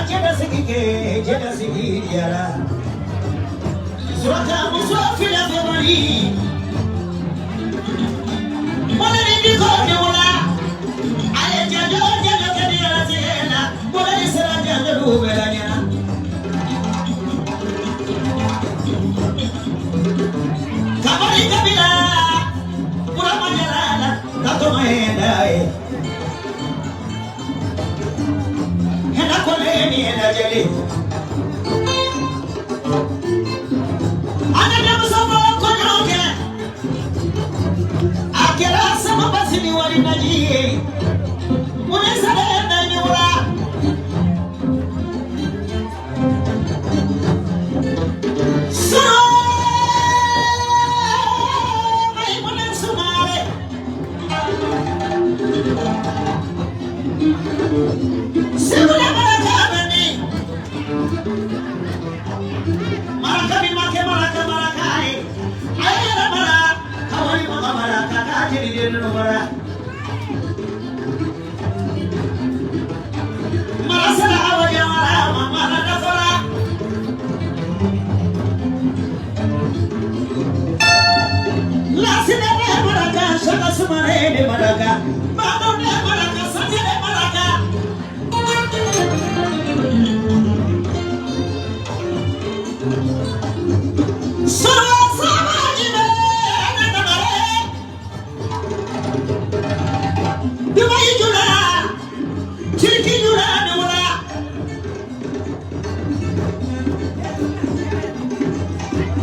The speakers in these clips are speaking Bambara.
Cɛlasigi kɛ cɛlasigi diyara Suraka muso fila bɛ mali Mɔlɛni bi ko ne wala a ye janjo janjo kɛ ni alatigɛ la mɔlɛni sera janjo bɛɛ la ɲɛna Kabali kabila Burama jalala Katoma henda ye Henda kone ni henda jeli Ana denmuso fɔlɔ kɔɲɔ kɛ A kɛra sama basi ni wari naji ye Mun sare na ni wala Soro Maimuna Sumare Segula maraka bani Maraka bi make maraka maraka ai Ayara mara Kawali mama maraka kajiri denu mara Marasala awaja mara mama nafara Lasina ne maraka shaka sumare ne maraka Mano ne maraka sanje ne maraka Soro sama jibe na mare Dubai jula Chirki jula ne wala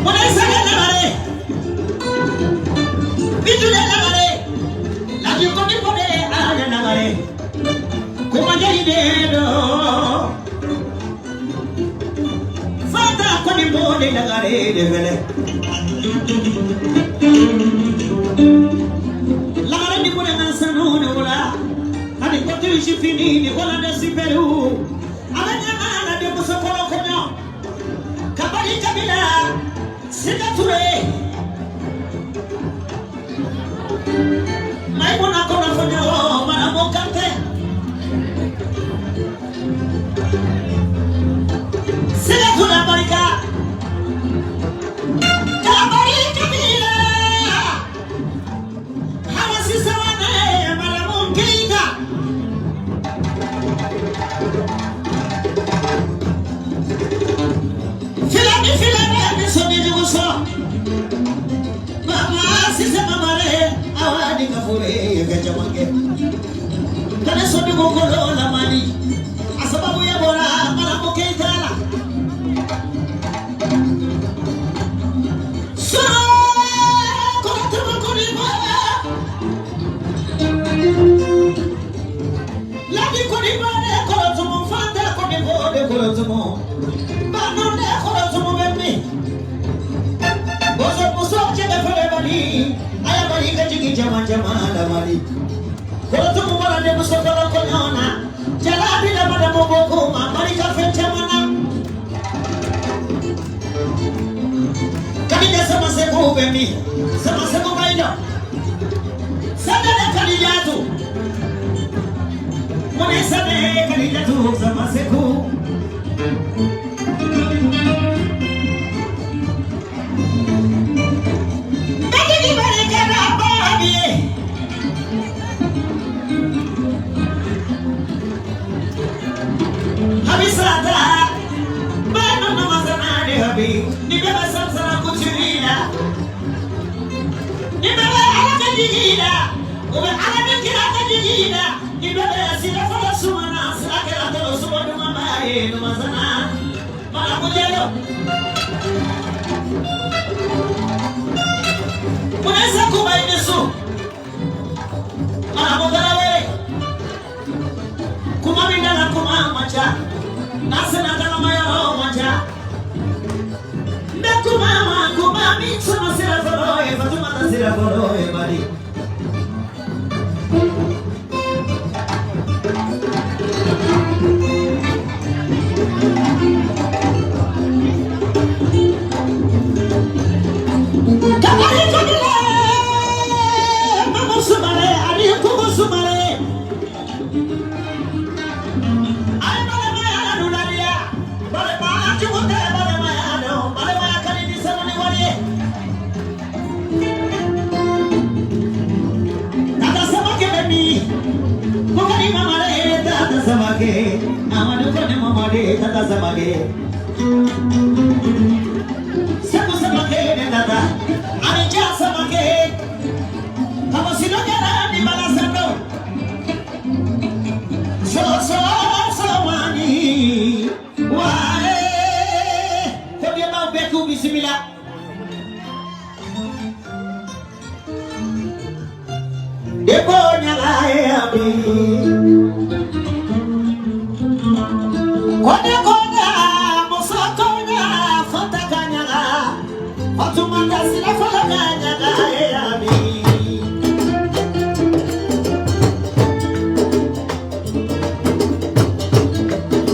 Mone sale na mare Bijule na mare Lagi ko ni pode ala na mare Kuma jari de do Fata ko ni pode na gare de vele Lagare ni pode na sanu ne wala Ani ko tu fini ni wala de siperu Ala nyama na de muso kolo konyo Kabali kabila Sika Ture Maimuna kona fonyo Maramu Kante Sika Ture barika Kabali kabila Hawa sisa wane Maramu Keita Filani filani soni juguso Mama sisa mamare awadi kafure gajamange Kana soni gogolo la mali Asababu ya bora Maramu Keita la Soro koratuma koriba Ladi koriba ne koratumu fanta koribo de koratumu Banu ne koratumu benni Bozo muso chede fere bali Aya bali kajigi jama jama la mali Koratumu bala de muso kolo konyona Jalabi la mada moboko ma marika fenchamana Kadija sama seko bemi Sama seko baino Sadane kadijatu Mone sane kadijatu sama seko Kadiji barika na babiye Habisata Bano namazana habi Nibeba samsana kuchirina Nibeba ala kajigina Ube ala nikira kajigina Nibeba sila fala sumana Sila kera tolo sumana mamaye numazana Marakujelo Munesa kubainisu Maramukara Kumabindala kumamacha Nasena kalamayo macha Ndakumama kumami Suma sira foroe Fatumata sira foroe bali Kabali kabila Mamu sumare Ani kumu sumare Ay mala maya nulari Samake tata Samake Seku Samake tata Anija Samake Kamasino jara ni balasando So so so mani wae Kodi ma beku bismillah Debo nyala abi Konya konya musa konya fata kanya Fatumata sila fala kanya abi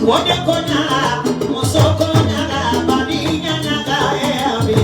Konya konya musa konya bani nyanya abi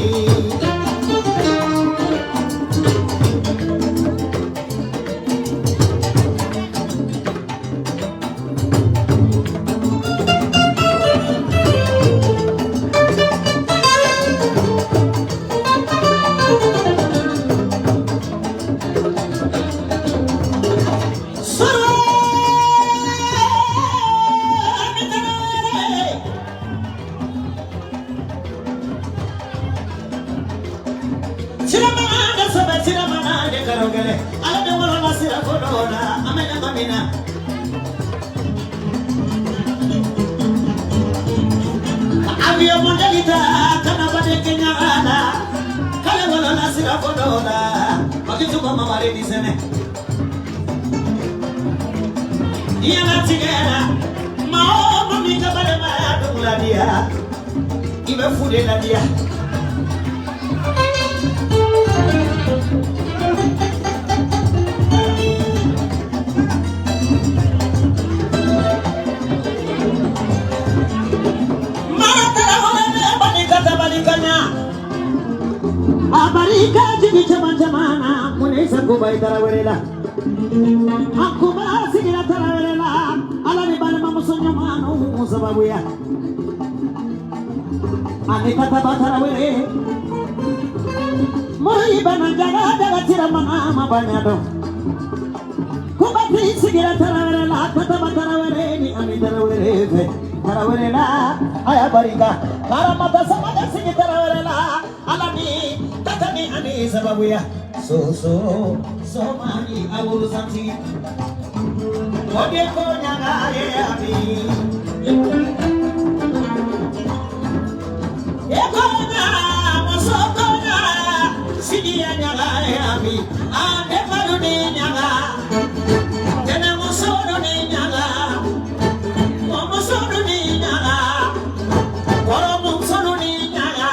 So so so mani awuru santi Ode konya gae abi Ekonya muso konya sidia nyaga abi Ande palu ni nyaga Tena muso ni nyaga Muso ni nyaga Koro muso ni nyaga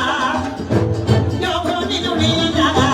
Nyoko ni ni nyaga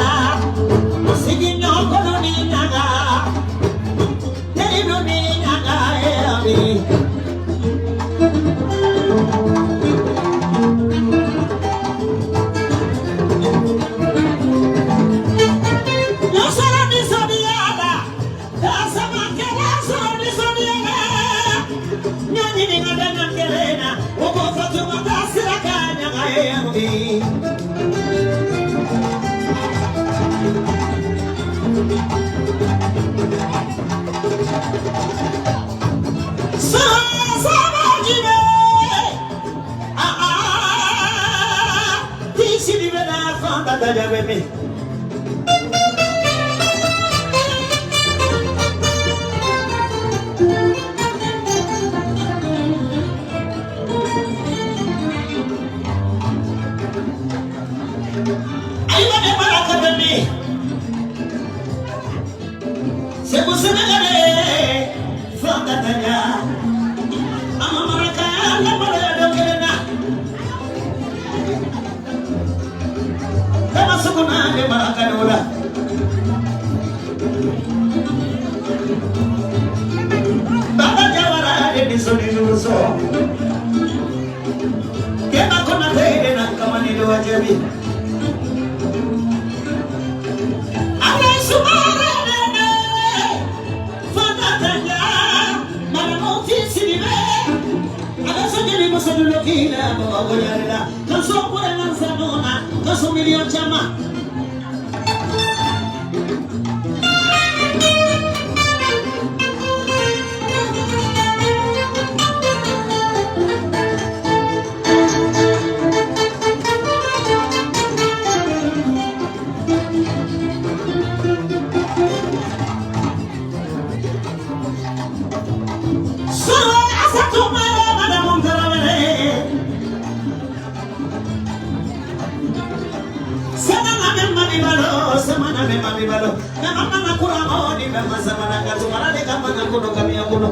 mami balo na mama na kura maoni mama samana katumara de kama na kono kamia kono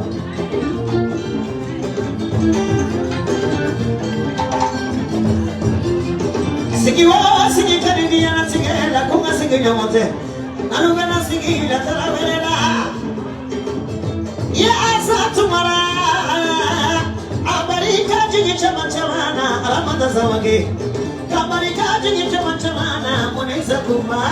sigi wa sigi kadidia na sigela kunga sigi nyomote nanuga na sigi la taraverela ya asatumara abarika jigi chama chamana alamanda zawage kabarika jigi chama chamana muneza kuma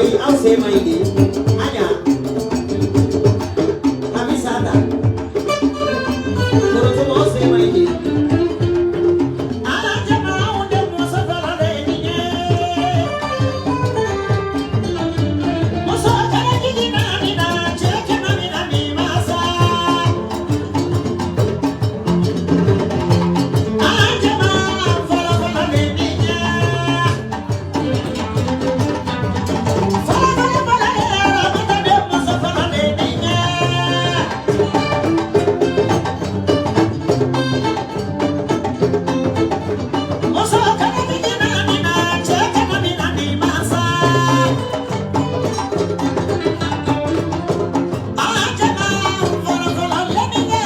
Ayi, aw sen ma ɲi de. Aɲa. Amisata. Korotumu, aw sen ma ɲi de. Ala jama anw de muso fɔlɔ de ye nin ye. Muso kɛnɛ jigi naani na, cɛ kɛmɛ min na min ma sa. Ala jama fɔlɔ fɔlɔ de ye nin ye. Fɔlɔ fɔlɔ fɔlɔ ye Aramata de muso fɔlɔ de ye nin ye. Muso kɛnɛ jigi naani na, cɛ kɛmɛ min na min ma sa. Ala jama fɔlɔ fɔlɔ de ye nin ye.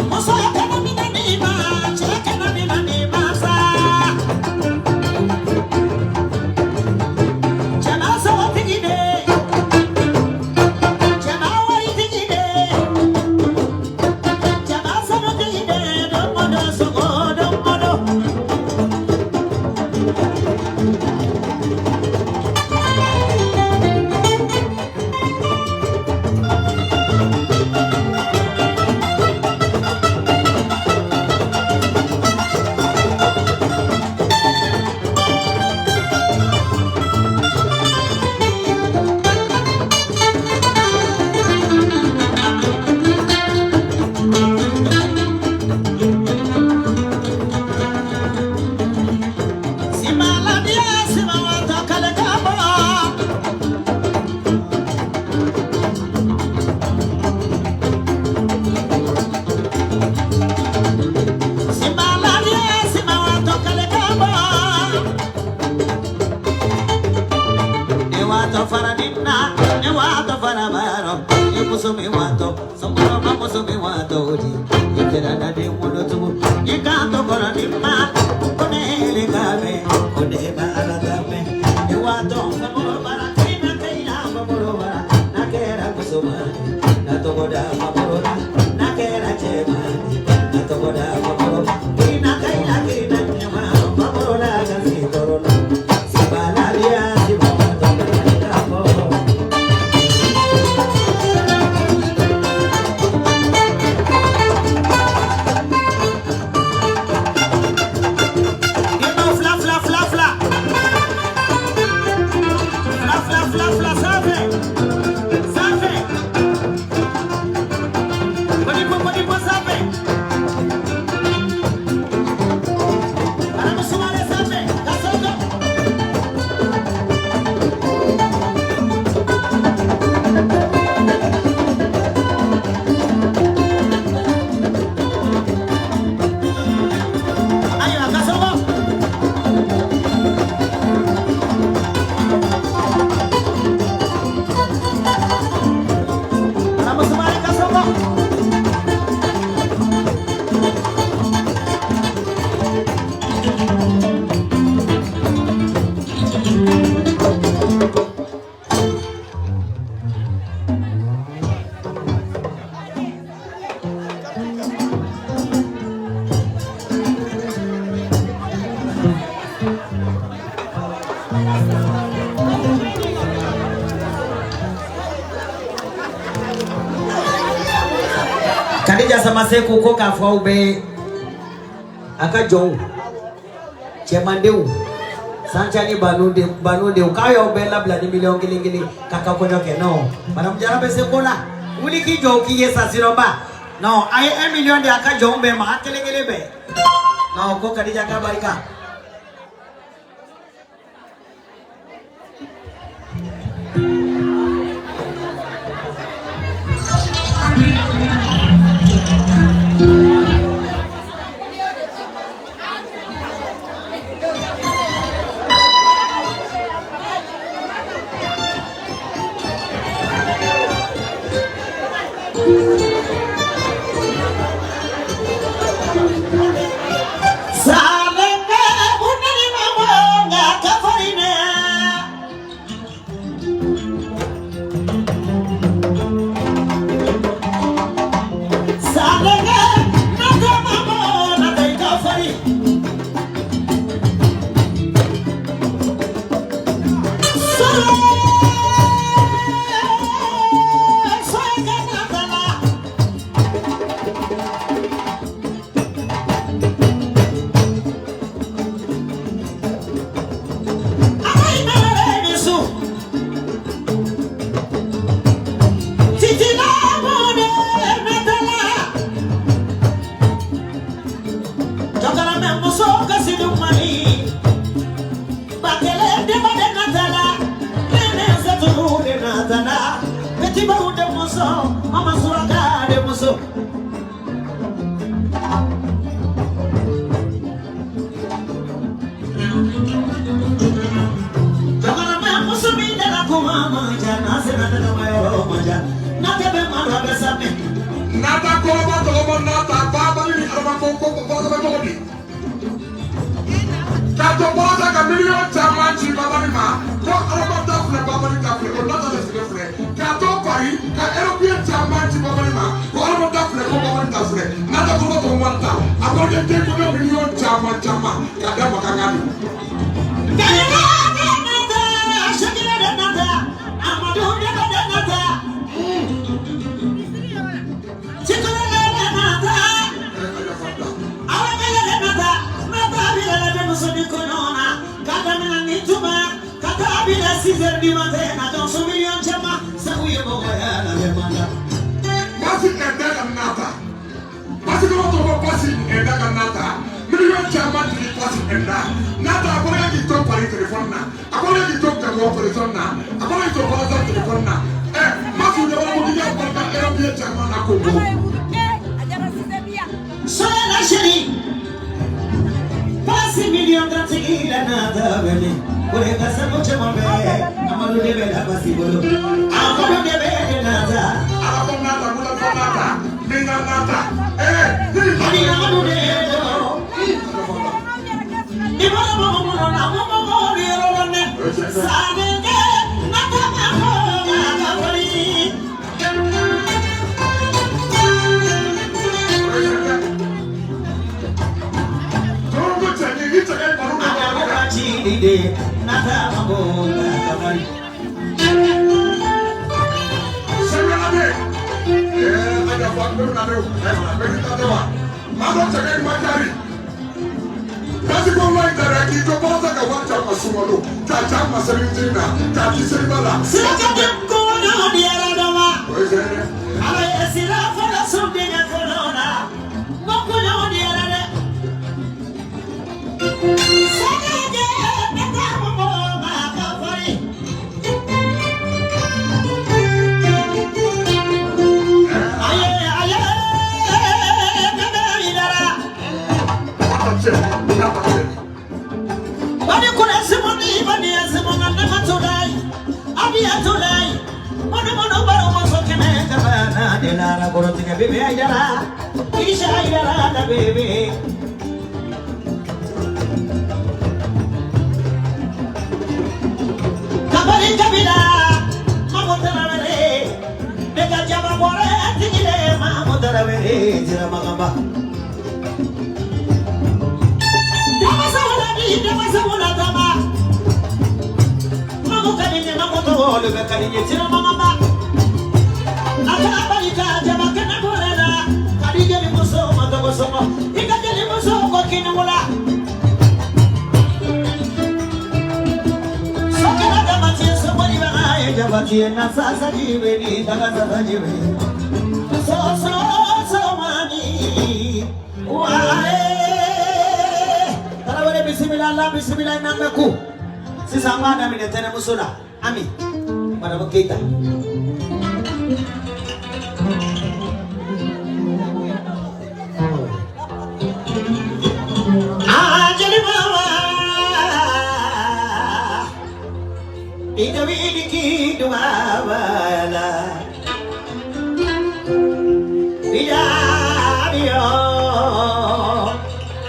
Muso kɛnɛ min na min ma, cɛ kɛmɛ min na min ma sa. Cɛba sɔrɔtigi de, cɛba waritigi de, cɛba sanutigi de, don o don sogo don o don. Simaladiya simawata kale ka bɔ. Simaladiya simawata kale ka bɔ. Ne waatɔ fara nin na, ne waatɔ fara baarɔ, ne muso min waatɔ, sɔnkɔrɔba muso min waatɔ o di. I kɛra na den wolo tugun, i kan to kɔrɔ nin ma, ko ne yɛrɛ ka mɛn, ko ne ma Ala ka mɛn. Ne waatɔ famoro bara, kina kina famoro bara, n'a kɛra musoman ye, n'a tɔgɔ da famoro la, n'a kɛra cɛman ye, n'a tɔgɔ da famoro la. Kina kina kina ɲama famoro la ka se tɔɔrɔ la. Sibalaliya simawatɔ kale ka bɔ. Denbaw fila fila fila fila. Fila fila fila fila sanfɛ. Sanfɛ. Kodipo kodipo sanfɛ. Aramu Sumare sanfɛ. Kasongo. Ayiwa Kasongo. Aramu Sumare Kasongo. Kadija Samaseku ko k'a fɔ aw bɛɛ ye a ka jɔnw cɛmandenw Sancani banu den banu denw k'a y'aw bɛɛ labila ni miliyɔn kelen kelen k'a ka kɔɲɔ kɛ. Non, madame Jara bɛ se ko la, wuli k'i jɔ o k'i ye sa sirɔba. Non, a ye 1 million di a ka jɔnw bɛɛ ma, a kelen kelen bɛɛ. Non, ko Kadija k'a barika. Salenge. A kɔrɔkɛ den kɔnɔ miliyɔn caman caman k'a da Makan kan don. Pasi ɛnda ka nata. Pasi kɔrɔ tɔgɔ pasi ɛnda ka nata. Miliyɔn caman tigi pasi ɛnda. Nata a kɔrɔkɛ k'i to Paris téléphone na. A kɔrɔkɛ k'i to Jango téléphone na. A kɔrɔkɛ k'i to Faransa téléphone na. Ɛ Masu jabala ko k'i ka barika Europe caman na Congo. Sola chérie, pasi million tigi la nata bene. Ore kasa mo chama be, amadu de be la pasi bolo. Amadu de be nata. Ala ko nata, mula ko nata, minna nata. Ani amadu de do. Ni mo mo mo na mo mo mo ri ro ne. Sane ke nata ma ho ma ka fari. Tɔɔrɔ cɛ ni i cɛ ka baro bɛ Ada baro mo kɛ. ka chi di de nata ma mo ma ka fari. Sɛgɛnna de. A y'a fɔ a bɛ na de o. A bɛ taa de wa. Maa dɔ cɛ ka ɲi ma jaabi. Pasi ko wa in taara k'i to Faransa ka wari caman sunkalo k'a caman seli na k'a di seliba la. Siraka de ko na di ara dama. O ye tiɲɛ ye dɛ. Ala ye sira fɔlɔ sɔn denkɛ kɔnɔ na. Mako ɲɔgɔn di ala dɛ. Sɛgɛjɛ ne ta mɔgɔ ma ka fari. Aye aye ne bɛ yɛrɛ. Nata cɛ, nata cɛ. Bani kura simoni bani simona ne ma tulai. Abi atulai. Mono mono baro mo so keme kabana de la la koro tige bebe ayara. Isha ayara na bebe. Kabali kabila mamo tarawele neka jaba bore tigile mamo tarawele jira magamba. Dama sawala di dama sawala dama. Mamo kalinye mamo tolo be kalinye jira magamba. Aka abalika jaba kana bore la kadije ni muso matogo somo ikaje ni muso ko kinula. Sokena jabati somori ba jabati na sasa jibe ni daga sasa jibe. So so so mani wae. Tarawele bismillah Allah bismillah namaku. Sisan b'a daminɛ tɛnɛmuso la Ami Madame Keita. Ah jeli mama idawili kidwala bidadiyo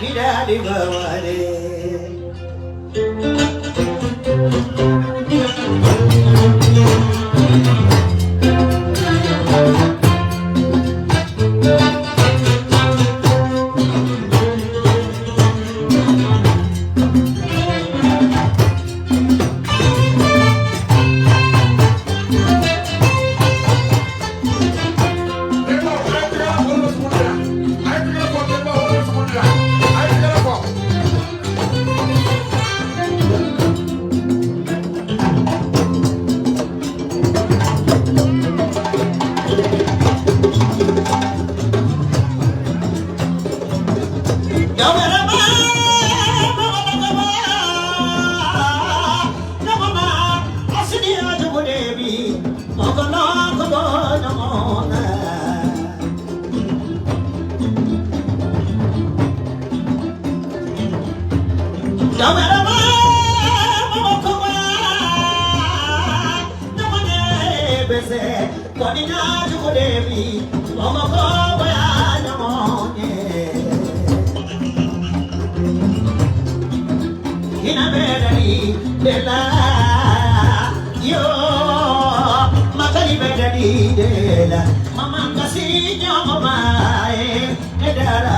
bidadi bawale. Denba a ye tɛgɛ fɔ olu bɛ sugu la. A ye tɛgɛ fɔ denba olu bɛ sugu la. A ye tɛgɛ fɔ. Mama kasi nyoma e Dara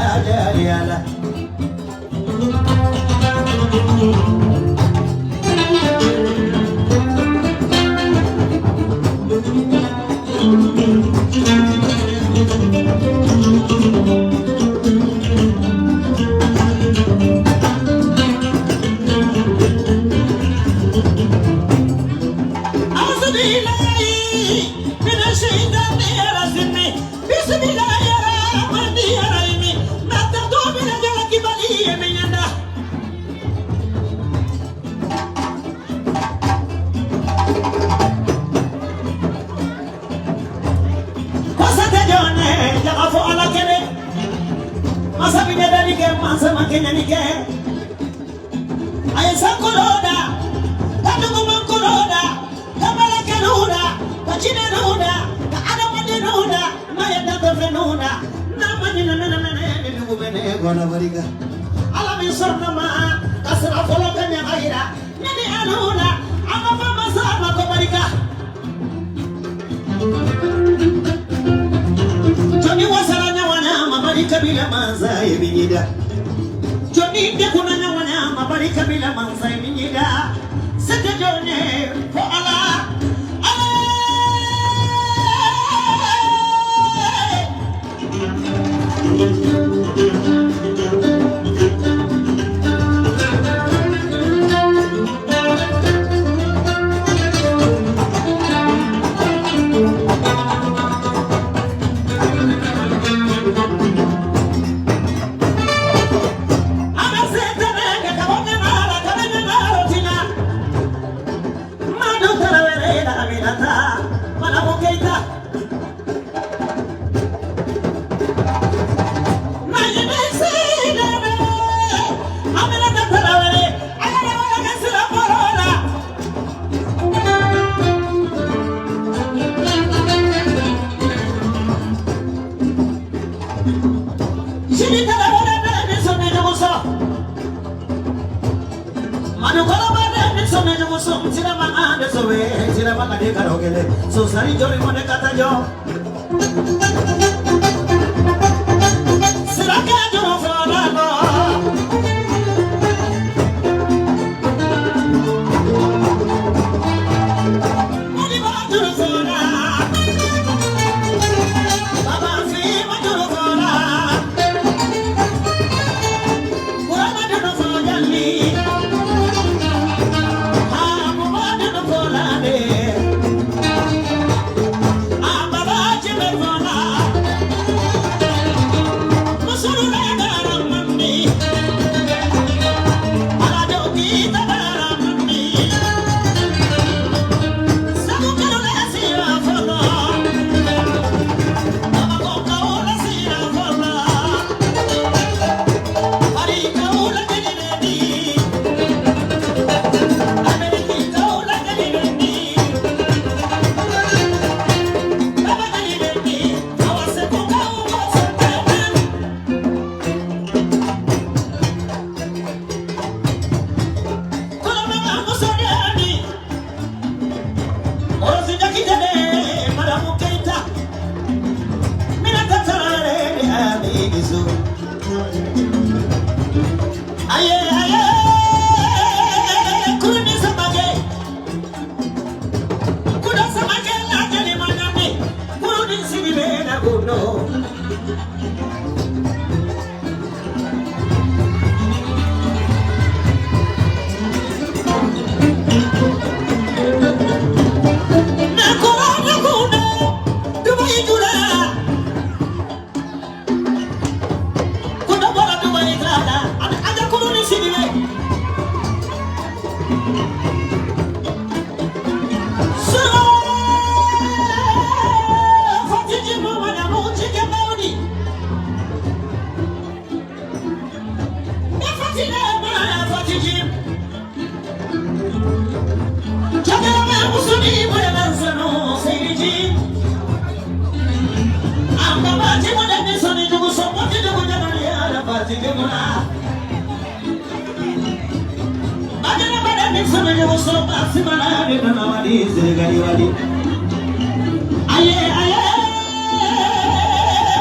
Aye, aye,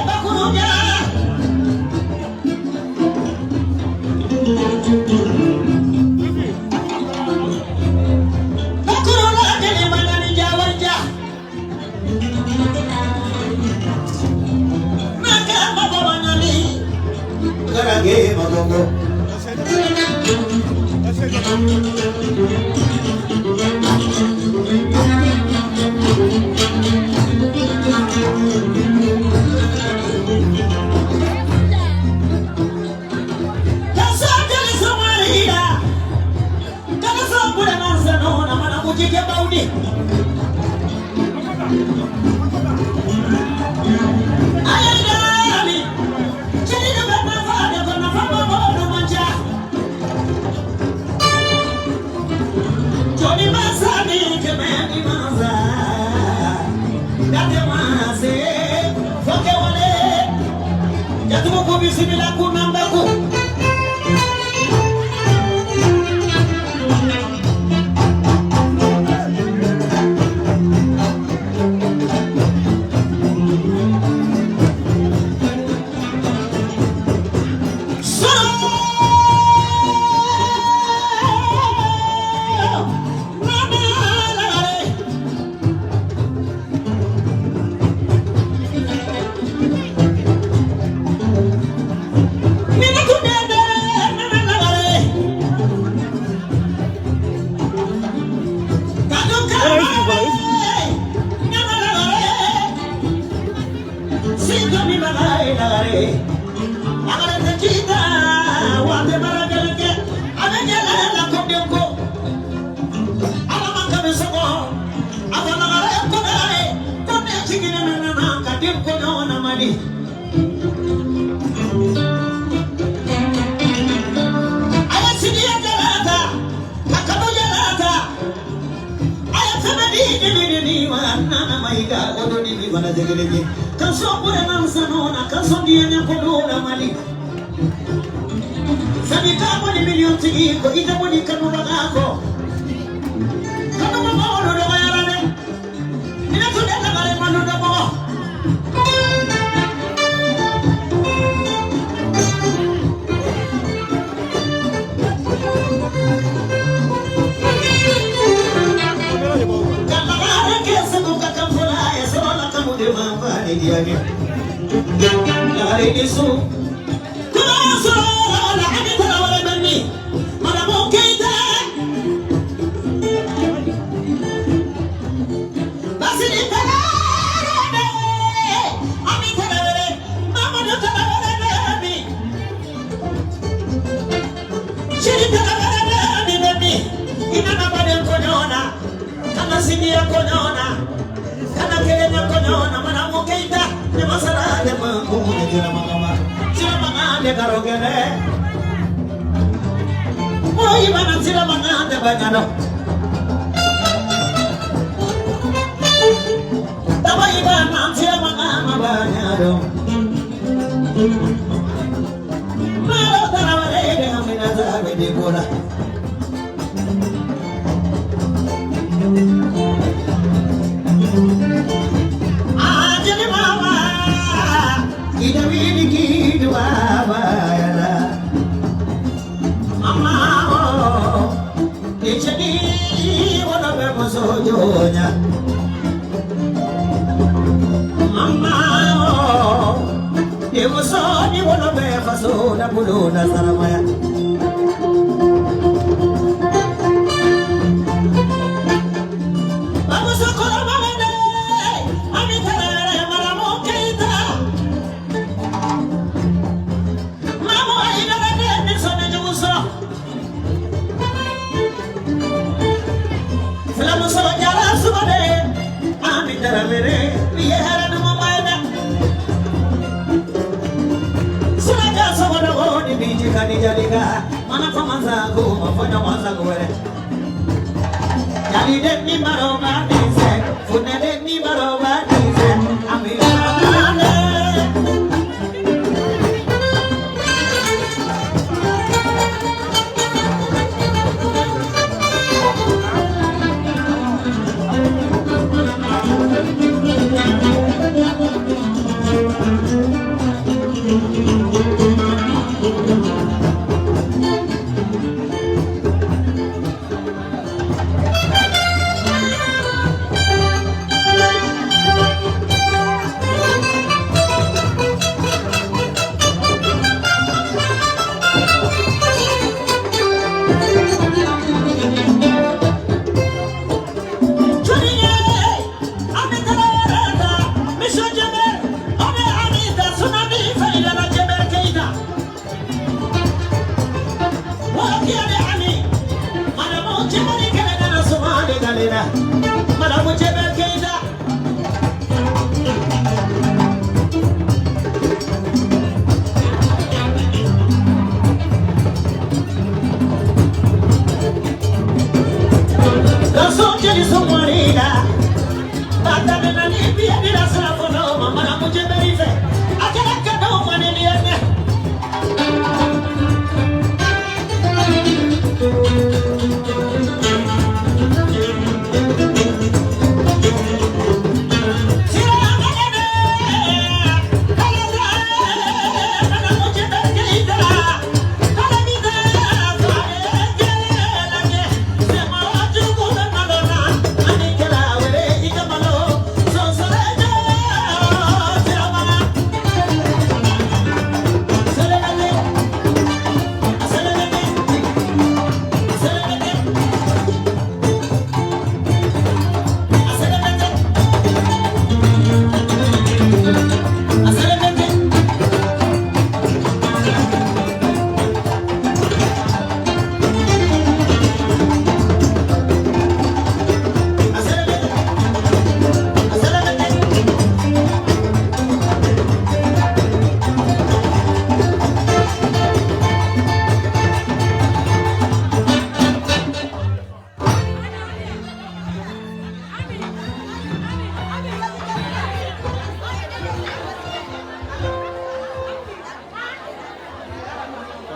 bakurunya. Garage Magongo.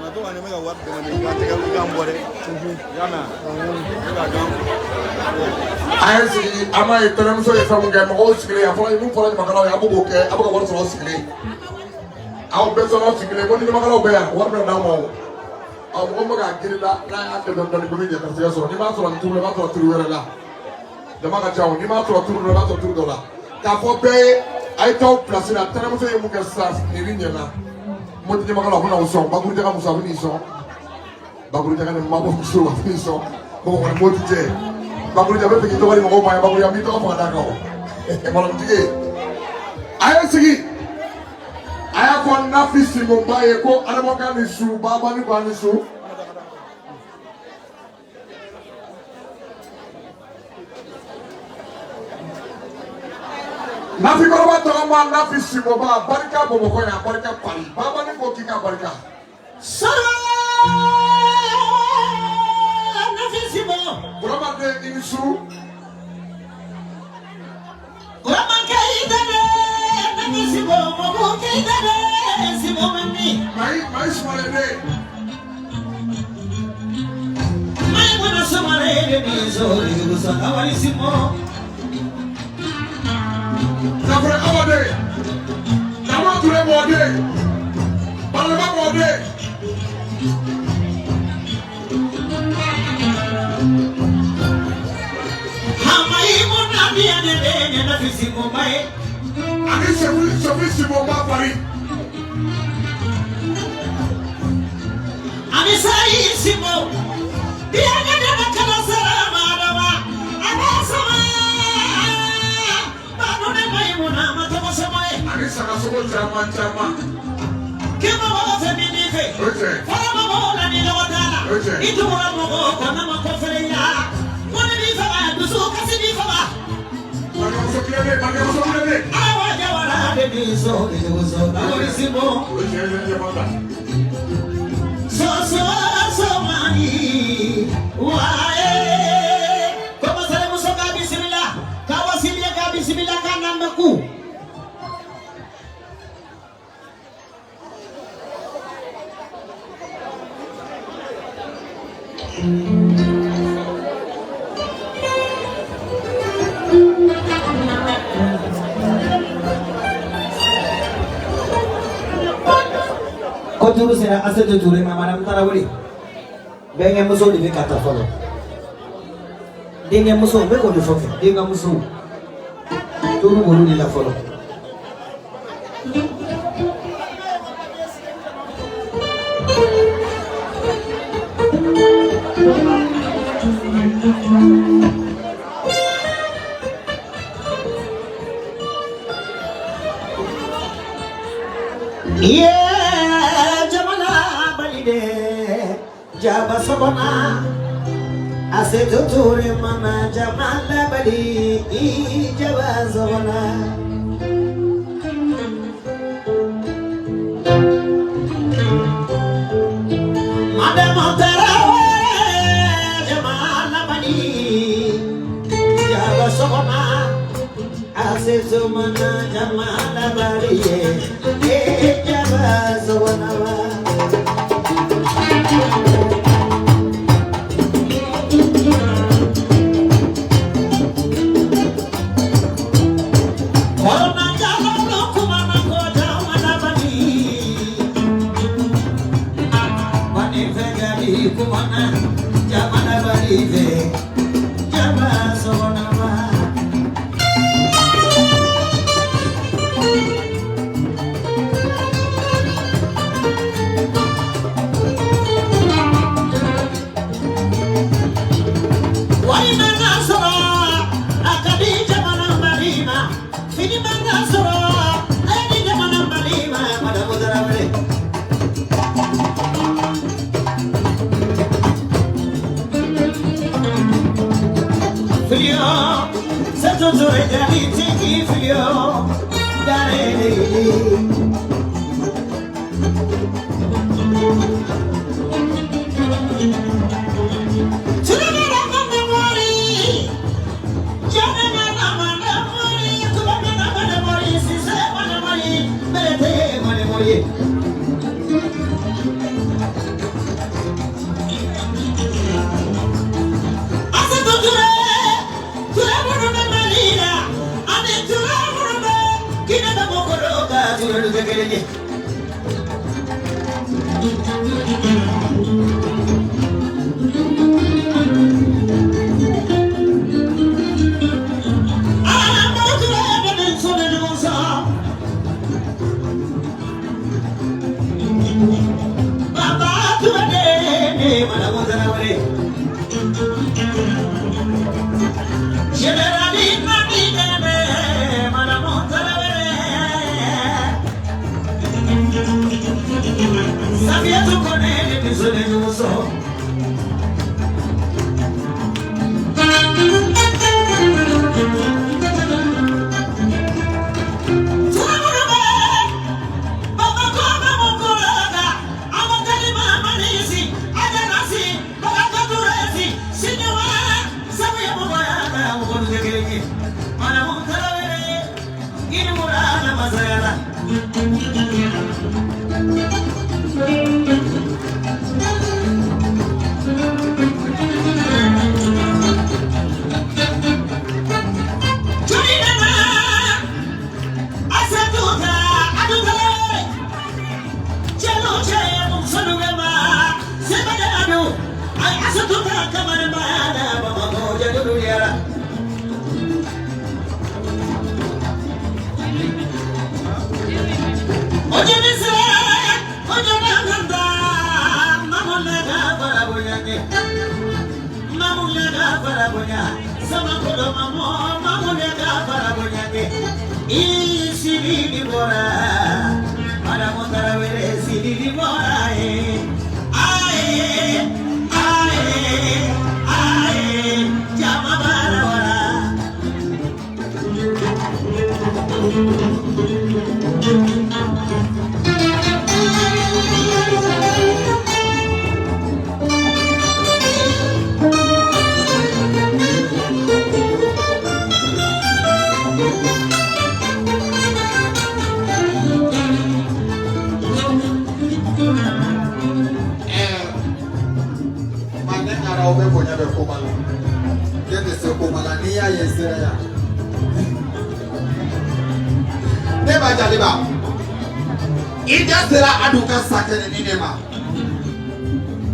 Na to ka ne bɛ ka wari dɛmɛ i ka tɛgɛ i ka n bɔ dɛ. I y'a mɛn ne ka gan. A ye sigi, an b'a ye tɛnɛmuso ye fɛn mun kɛ, mɔgɔw sigilen a fɔra mun fɔra ɲamakalaw ye, a b'o kɛ, a bɛ ka wari sɔrɔ aw sigilen. Aw bɛɛ sɔrɔ aw sigilen ko ni ɲamakalaw bɛ yan, wari bɛ d'aw ma o. Ɔ mɔgɔ min bɛ k'a girin la, n'a y'a kɛ dɔɔni dɔɔni, bɛɛ bɛ ɲɛ garisɛgɛ sɔrɔ. N'i m'a sɔrɔ nin turu la, i b'a sɔrɔ turu wɛrɛ la. Jama ka ca o, n'i m'a sɔrɔ turu dɔ la, i b'a sɔrɔ turu dɔ la. K'a fɔ bɛɛ ye, a ye t'aw place la, tɛnɛmuso ye mun kɛ sisan, nin bɛ ɲɛna. Moti ɲamakalaw a bɛna o sɔn, Bakurujaga muso a bɛ n'i sɔn. Bakurujaga ni mabɔ muso a bɛ n'i sɔn. Mɔgɔ kɔni moti cɛ. Bakuruja bɛ fɛ k'i tɔgɔ di mɔgɔw ma yan, Bakuruja n b'i tɔgɔ fɔ ka d'a kan o. Balɔntigi. A ye sigi. A y'a fɔ Nafi Simonba ye ko Adamakan ni su, Baba ni ba ni su. Nafi kɔrɔba tɔgɔ ma Nafi Simonba, barika Bamakɔ yan, barika Paris. Baba ni ko k'i ka barika. Sɔrɔ Nafi Simo. Burama den i ni su. Burama Keyita de Nafi Simo, Mobu Keyita de Simo Mami. Mayi Mayi Sumale den. Maimuna Sumare de Nizo, Yusa Awali Simo. Jafre Awa den. Jama Ture mɔden. Balaba mɔden. Hamaimuna Biya de de Nafi Simo Mai. Ani Sefu Sefu Simonba Paris. Ani Sayi Simo. Biya de de Kala Salama Adama. Abasama. Banu de Maimuna Matama Samaye. Ani Sagasogo caman caman. Kema baba fɛ min b'i fɛ. O tiɲɛ. Fara mɔgɔw la ni lɔgɔ t'a la. O tiɲɛ. I tugura mɔgɔw kɔ n'a ma kɔfɛrɛ ya. Mɔnɛ b'i faga, dusu kasi b'i faga. Balimamuso tilennen, balimamuso tilennen. Awa jawara de b'i so, so, awori simo. O tiɲɛ ye jama ta. So so so mani, wae. Koma sare muso ka bisimila, ka wasilia ka bisimila ka nambaku. Ko turu sera Asetu Ture ma, Madame Tarawele. Bɛnkɛ musow de bɛ ka ta fɔlɔ. Denkɛ musow, n bɛ k'o de fɔ kɛ, denkɛ musow. Turu b'olu de la fɔlɔ. Ye jamana balide, jaba sɔgɔma. Asetu Ture mana jamana bali, jaba sɔgɔma. Madame Tarawele, jamana bali, jaba sɔgɔma. Asetu mana jamana bali, jaba sɔgɔma. Corona jalo kumana ko jamana bali. Bani fegari kumana jamana bali fe jaba sɔgɔma. Wari mana sɔrɔ a ka di jamana Mali ma, fini mana sɔrɔ a ye di jamana Mali ma, Madamu Tarawele. Filio, Setu Ture jali tigi filio, dare. Sise mana mori, berete mana mori. ɲɛ mamu ɲaga fara bonya sama kolo mamu mamu ɲaga fara bonya ɲɛ i sini ni bɔra Madamu Tarawele sini ni bɔra ye aye aye aye jama bara wala. Aw bɛ bonya bɛ koba la ne tɛ se koba la n'i y'a ye n sera yan ne ba Jaliba i da sera Adu ka sakɛnɛni de ma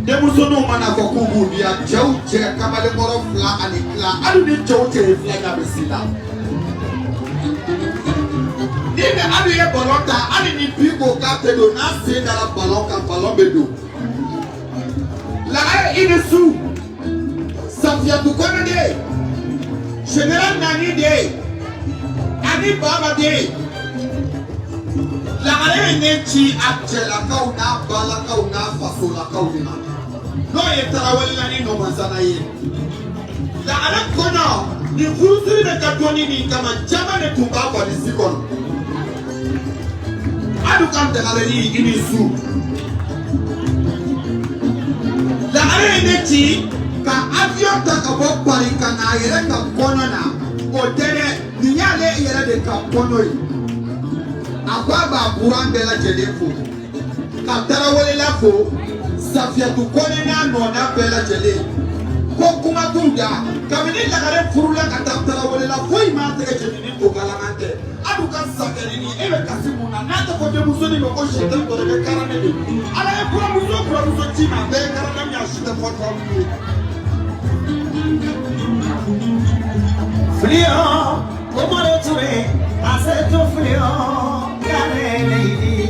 denmusoninw mana fɔ k'u b'u diya cɛw cɛ kamalenkɔrɔ fila ani tila hali ni cɛw cɛ ye fila ɲa bɛ si la ni ni Adu ye balɔn ta hali ni bi ko k'a tɛ don n'a sen dara balɔn kan balɔn bɛ don. Lagare i ni su Safiyatu Kɔnɛ de Général Nani de ani Baba de Lagare ye ne ci a cɛlakaw n'a balakaw n'a fasolakaw de ma n'o ye Tarawelela ni Nɔmasana ye Lagare kɔnɔ nin furusiri bɛ ka dɔɔni min kama caman de tun b'a valisi kɔnɔ Adu ka dagareni i ni su. Lagare ye ne ci ka avion ta ka bɔ Paris ka na a yɛrɛ ka kɔɲɔ na o tɛ dɛ nin y'ale yɛrɛ de ka kɔɲɔ ye a ko a b'a buran bɛɛ lajɛlen fo ka Tarawelela fo Safiyatu Kɔnɛ n'a nɔna bɛɛ lajɛlen ko kuma t'u da kabini Lagare furula ka taa Tarawelela foyi m'a tɛgɛ jeni ni tokalaman tɛ Adu ka sakɛnini e bɛ kasi mun na n'a tɛ fɔ denmusonin ma ko sɛtan dɔ de bɛ karane de Ala ye kuramuso ci ma a bɛɛ ye karane min a si tɛ fɔ tɔ min ye. Filio, Umaru Ture, Aseto Filio, Kare Lady.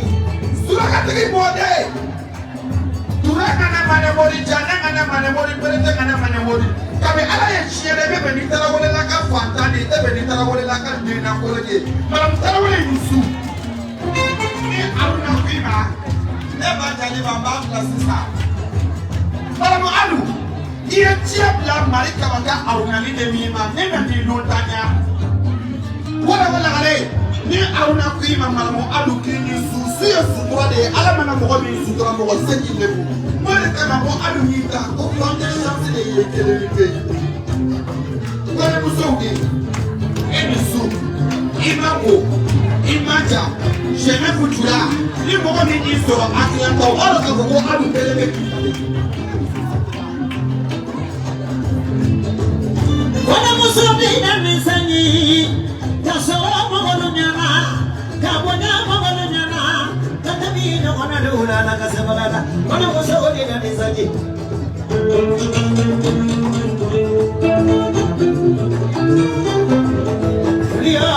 Surakatigi mɔden Ture kana manɛmori Janɛ kana manɛmori Berete kana manɛmori kabi Ala ye tiɲɛ dɛ i bɛ bɛn ni Tarawelela ka fantan de ye i tɛ bɛn ni Tarawelela ka den lankolon de ye Madamu Tarawele ni su ni Aruna ko i ma ne ba Jaliba n b'a bila sisan Madamu Adu i ye tiɲɛ bila Mali kaba ka Arunani de min ma ne nan'i lontanya wala wala Lagare ni Aruna ko i ma Madamu Adu k'i ni su su ye sutura de ye Ala mana mɔgɔ min sutura mɔgɔ se k'i lebu o de kama ko Adu y'i ta ko fante chance de ye kelen ni pe kɔɲɔmusow de e ni su i ma ko i ma ja Genève jula ni mɔgɔ min y'i sɔrɔ Atlanta o b'a dɔn k'a fɔ ko Adu kelen bɛ k'i ta. Kɔɲɔmuso bɛ na ni sanji ka sɔrɔ mɔgɔlu ɲɛna ka bonya mɔgɔlu ɲɛna ka tɛmɛ ɲɔgɔnna dɔw la ala ka sababu la kɔɲɔmuso bɛ na ni sanji. Filio,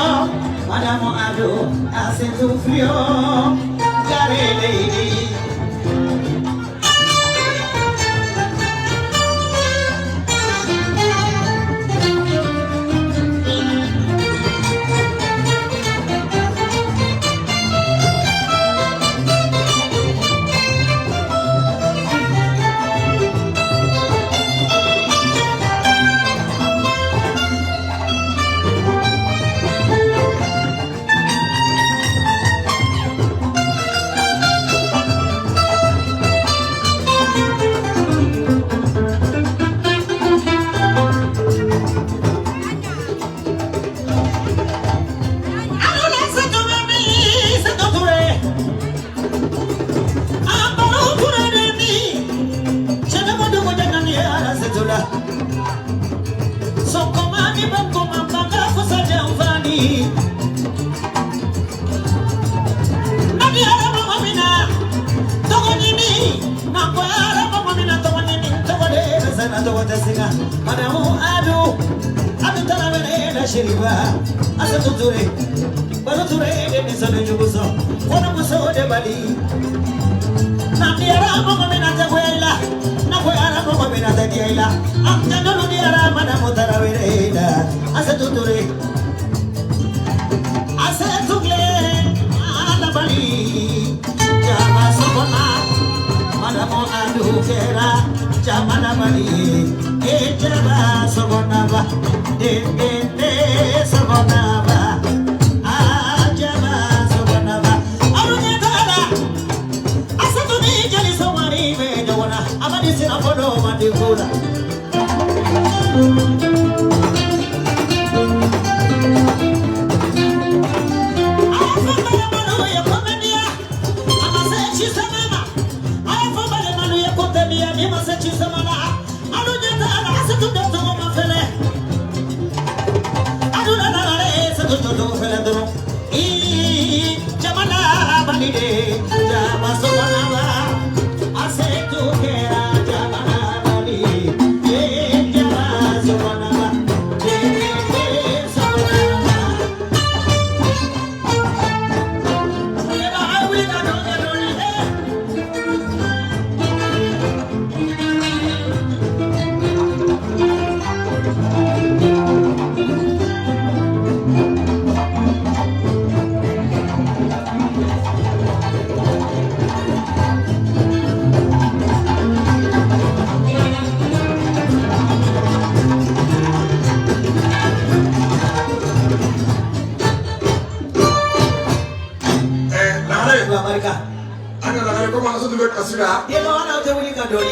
Madamu Adu, Aseto Filio, Kare Lady. Madamu Adu, Adu Tarawele la Sheriba, Aseto Ture, Baro Ture de Nisanu Jubuso, Kɔnɔmuso de Bali. Nabiara mɔgɔ min na jagoya la, nagoyara mɔgɔ min na. barika ila an ka dɔnni diyara madamu Tarawele la Asetu Ture Asetu Kile alabali jama sɔgɔma madamu Adu kɛra jama labali e jama sɔgɔnaba den den den sɔgɔnaba aa jama sɔgɔnaba alu ɲɛ t'a la Asetu ni jeli sɔgɔri bɛ ɲɔgɔn na a ma di sira fɔlɔ ma di ko la.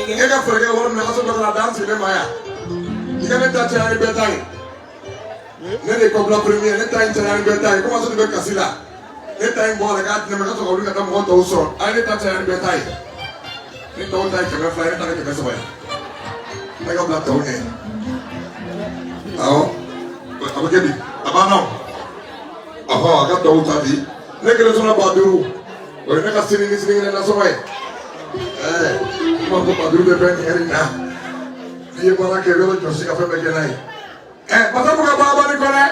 E ka fɛɛrɛ kɛ wari min na Asetu ka na d'an sigilen ma yan i ka ne ta caya ni bɛɛ ta ye ne de ye kɔbila premier ne ta in caya ni bɛɛ ta ye komi Asetu bɛ kasi la ne ta in bɔ a la k'a di ne ma ka sɔrɔ ka wuli ka taa mɔgɔ tɔw sɔrɔ a ye ne ta caya ni bɛɛ ta ye ne tɔw ta ye 200 ye ne ta kɛ 300 ye ne ka bila tɔw ɲɛ awɔ a bɛ kɛ di a banna o ɔhɔ a ka tɔw ta di ne kelen sɔnna 5000 o ye ne ka sini ni sinikɛnɛ nasɔngɔ ye. Kuma ko 5000 bɛ bɛn nin ɛri na n'i ye baara kɛ yɔrɔ jɔsi ka fɛn bɛɛ kɛ n'a ye. Masamu ka baaba ni kɔnɛ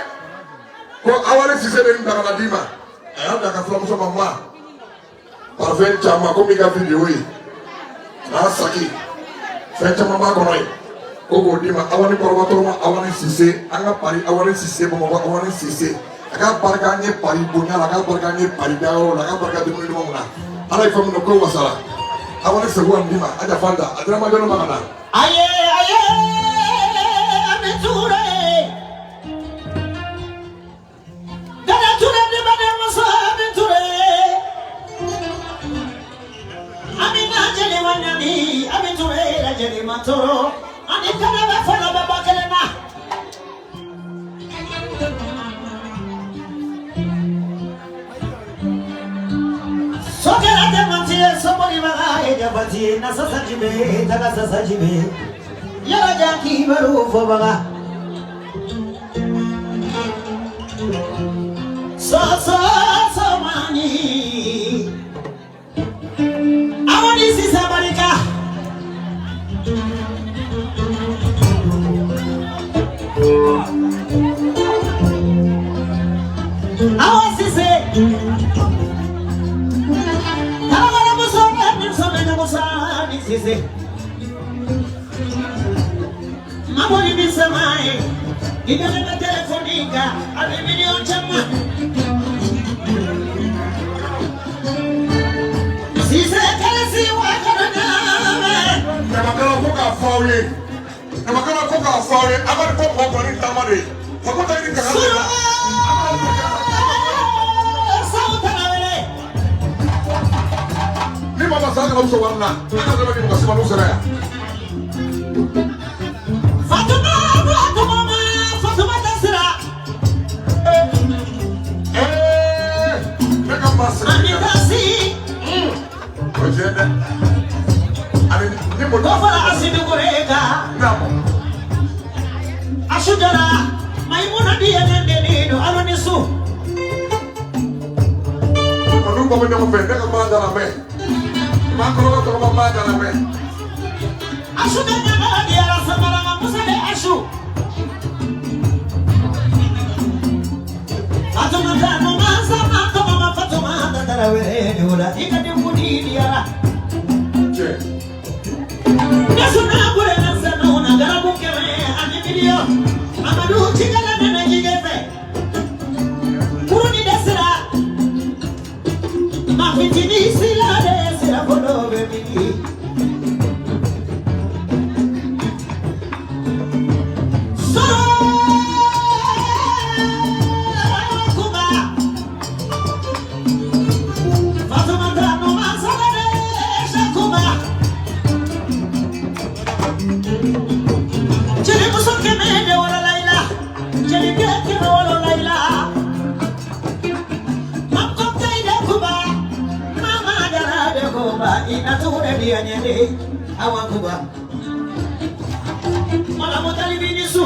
ko Awale Sise de n ta ka na d'i ma a y'a bila ka fulamuso ma ma parfum caman komi i ka vidéo ye n'a saki fɛn caman b'a kɔnɔ ye ko k'o d'i ma Awale kɔrɔba tɔgɔma Awale Sise an ka Pari Awale Sise Bamakɔ Awale Sise a k'a barika an ye Pari bonya la a k'a barika an ye Pari dayɔrɔ la a k'a barika dumuni dumanw na ala ye fɛn min na ko wasara Awale segu an d'i ma a jafa da a dira ma jɔn ma ka na. Aye aye Ami Ture Dada Ture di bade muso Ami Ture Amina jeli wanyani Ami Ture la jeli matoro ani kana ba fana ba bakele na. Sokera demantie somori baga ejabati na sasa jibe taga sasa jibe yara jaki baru fo baga so so so mani awani sisa barika awa sise Sise Maboli bisamae Idele telefonica Abe chama Sise kalasi wakaname Namakala ko ka fɔ aw ye Namakala ko k'a fɔ aw ye a ka ko mɔgɔ kɔni taama de ye ko ta ɲini kalan de la. Ni mama sa kana uso wari la an ka sɛbɛn di mɔgɔ si ma n'u sera yan. Fatuma Fatuma Fatuma Tasira. Ne ka maa sira. Ani tasi. O jɛ dɛ. Ani ni mo. Ko fara Asidu Kureka. Naamu. Asudara Maimuna diya nende do alonisu. Olu bɔ bɛ ɲɔgɔn fɛ ne ka maa dara mɛ. Maa kɔrɔba tɔgɔma maa dara mɛ. Asu de ɲaga diyara samara musa de asu. Fatuma kanu masa matoma Fatuma dadara wele wala ikade mudi diyara. Cɛ. Nesuna gure nasanu na Jelimuso kɛmɛ de wolola i la, jelikɛ kɛmɛ wolola i la. Makote de kuba, mama dara de kuba, ina tugu de diya ɲɛ awa kuba. Mala mutali binisu.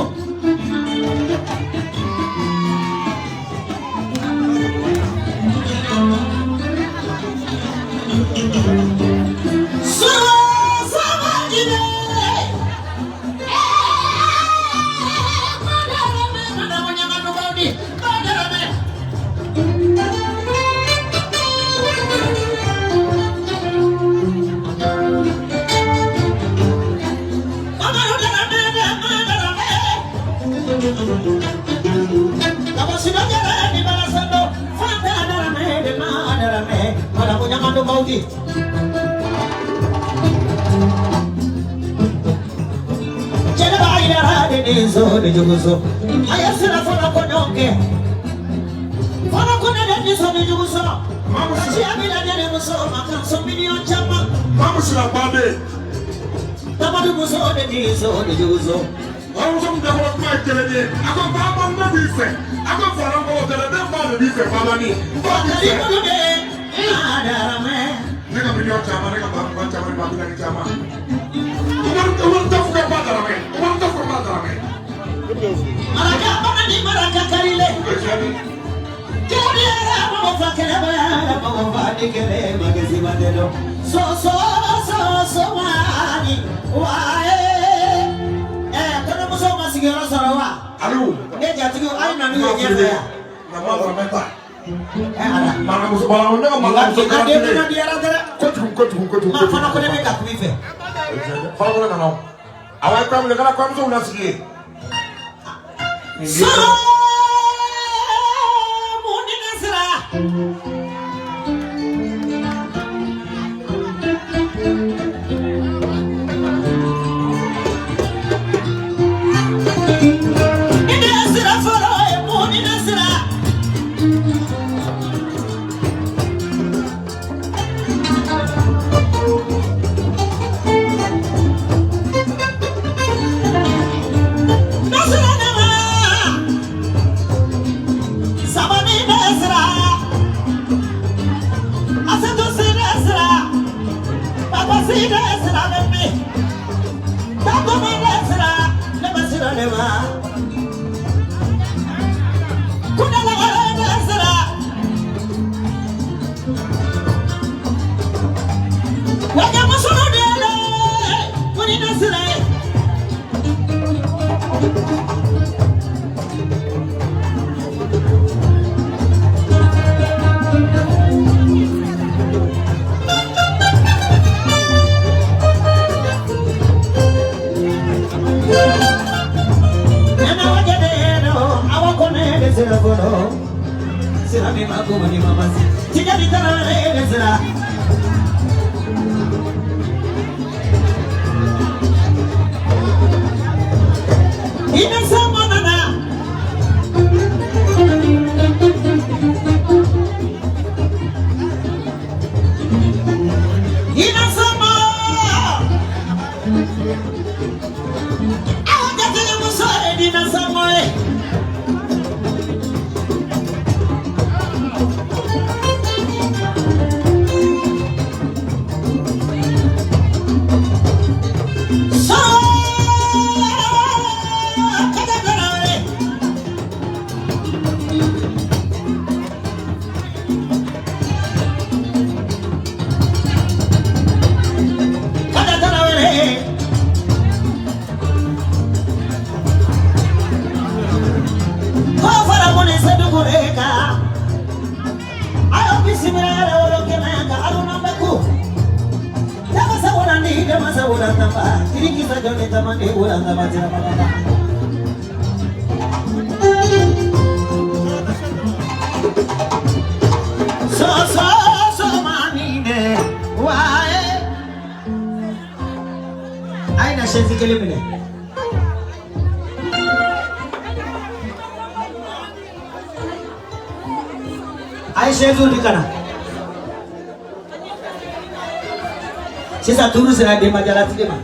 Sisan turu sera denbajalatigi ma.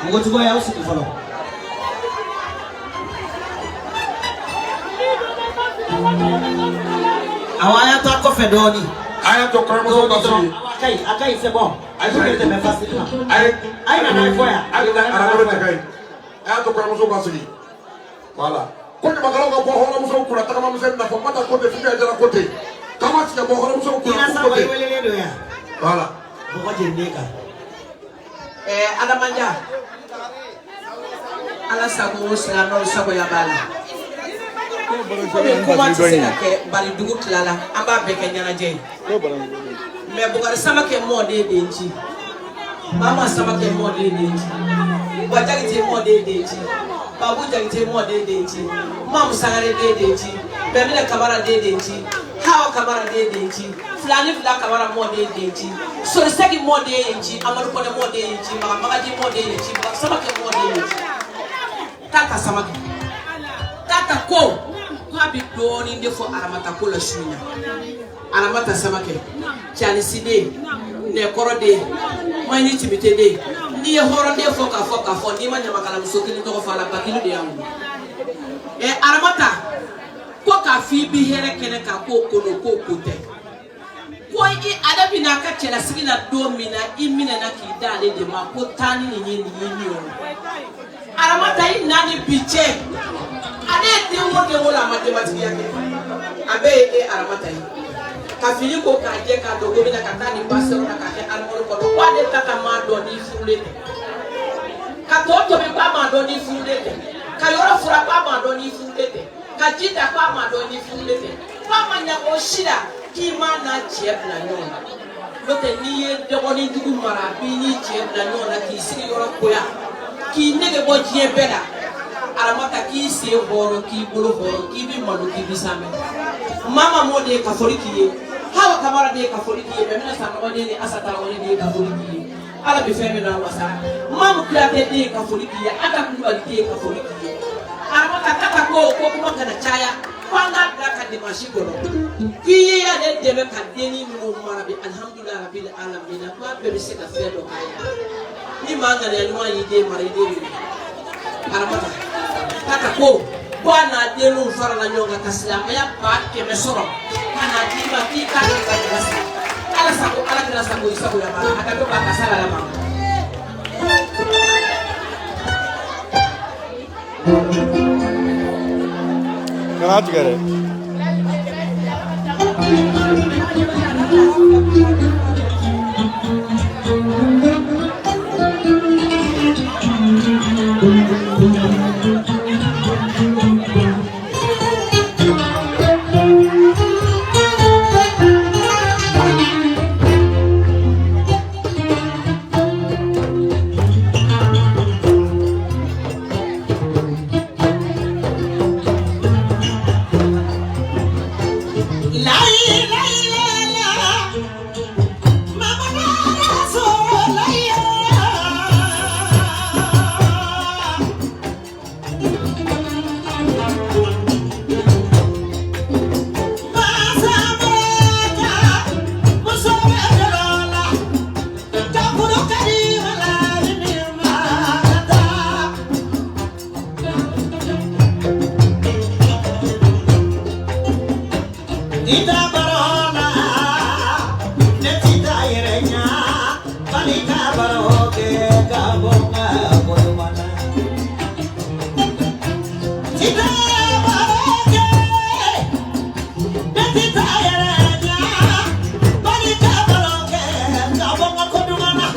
Npogotigiw, y'aw sigi fɔlɔ. Awɔ, a y'a to a kɔfɛ dɔɔnin. A y'a to kɔɲɔmuso ka sigi. Awɔ, a ka ɲi, a ka ɲi, c'est bon. Ayi, Pour que tɛmɛ facilement. Ayi. A ye na n'a ye fɔ yan. Ayi, arabolo cɛ ka ɲi. A y'a to kɔɲɔmuso ka sigi. Voilà. Ko ɲamakalaw ka bɔ hɔrɔnmusow kunna tagama misɛnnin na fɔ Mata ko ten, Fugiya Jara ko ten. K'an ma sigi ka bɔ hɔrɔnmusow kunna Ina ko Sango, i ten. welelen don yan. Voilà. Bɔgɔ jeninen kan. Adamaja, Ala sago, silamɛw sagoya b'a la. Komi kuma tɛ se ka kɛ bari dugu tilala, an b'a bɛɛ kɛ ɲɛnajɛ ye. Mɛ Bukari Samakɛ mɔden den ci, Mama Samakɛ mɔden den ci, Wa Jakite mɔden den ci, Babu Jakite mɔden den ci, Mamu Sangare den den ci, Bɛminɛ Kamara den den ci, Hawa Kamara den den ci, Filani Fila Kamara mɔden den ci, Sorisɛki mɔden ye ci, Amadu Kɔnɛ mɔden ye ci, Maga Magaji mɔden ye ci, Bukari Samakɛ mɔden ye ci. Tata Samakɛ, Tata ko k'a bɛ dɔɔnin de fɔ Aramata ko la su in na. Aramata Samakɛ, Canisi den, Nɛkɔrɔ den, Maɲi Timite den, n'i ye hɔrɔnden fɔ k'a fɔ k'a fɔ, n'i ma ɲamakalamuso kelen tɔgɔ fɔ a la, Bakilu de y'an wolo. Aramata ko k'a f'i bi hɛrɛ kɛnɛ kan, k'o ko don, k'o ko tɛ. Ko i ale bɛna a ka cɛlasigi la don min na, i minɛna k'i da ale de ma, ko taa ni nin ye, nin ye nin yɔrɔ. Aramata, i na ni bi cɛ, ale ye den o den wolo, a ma denbatigiya kɛ, a bɛɛ ye e Aramata ye. Ka fini ko k'a jɛ, k'a don gomi na, ka taa nin basiyɔrɔ la, k'a kɛ alimɔri kɔnɔ, ko ale ta ka maa dɔn n'i furulen tɛ. Ka tɔ tobi, k'a maa dɔn n'i furulen tɛ. Ka yɔrɔ fura, k'a maa dɔn n'i furulen tɛ. Ka ji ta, k'a maa dɔn n'i furulen tɛ. K'a ma ɲa o si la, k'i m'a n'a cɛ bila ɲɔgɔn na. N'o tɛ, n'i ye dɔgɔnin jugu mara, a b'i n'i cɛ bila ɲɔgɔn na, k'i sigi yɔrɔ koya, k'i nege bɔ diɲɛ bɛɛ la. Aramata, k'i sen hɔrɔn, k'i bolo hɔrɔn, k'i bi malo, k'i bi sanbɛ. Mama mɔ de ye ka foli k'i ye, Hawa Kamara de ye ka foli k'i ye, Bɛmina Sanɔgɔ den ni Asa Tarawele de ye ka foli k'i ye. Ala bɛ fɛn min na wasa. Mamu Kuyate den ye ka foli k'i ye, Ata Kulubali den ye ka foli k'i ye. Aramata, Tata ko kuma kana caya, ko an k'a bila ka dimanche kɔnɔ, k'i ye ale dɛmɛ ka denni minnu mara bi, alihamudulilayi rabil alamina, ko a bɛɛ bɛ se ka fɛn dɔ k'a ye. Ni maa ŋaniya ɲuman y'i den mara, i den bɛ wuli. Aramata, Tata ko a n'a denninw farala ɲɔgɔn kan ka silamɛya 100 000 sɔrɔ ka na d'i ma, k'i k'a kɛ ka jala sigi. Ala sago, Ala kɛra sago, i sago ya b'a la, a ka dɔ k'a ka sala la ma. Kana tigɛ dɛ. La la la la, mama na so la ya. Masamaka, muso bɛ la, kakuru kari wala ni mata. Ita barola, ne tita yɛrɛ ɲa, bali ka baro kɛ ka bɔ n ka bolomana. Tita baro kɛ, ne tita yɛrɛ ɲa, bali ka baro kɛ ka bɔ n ka kodumana.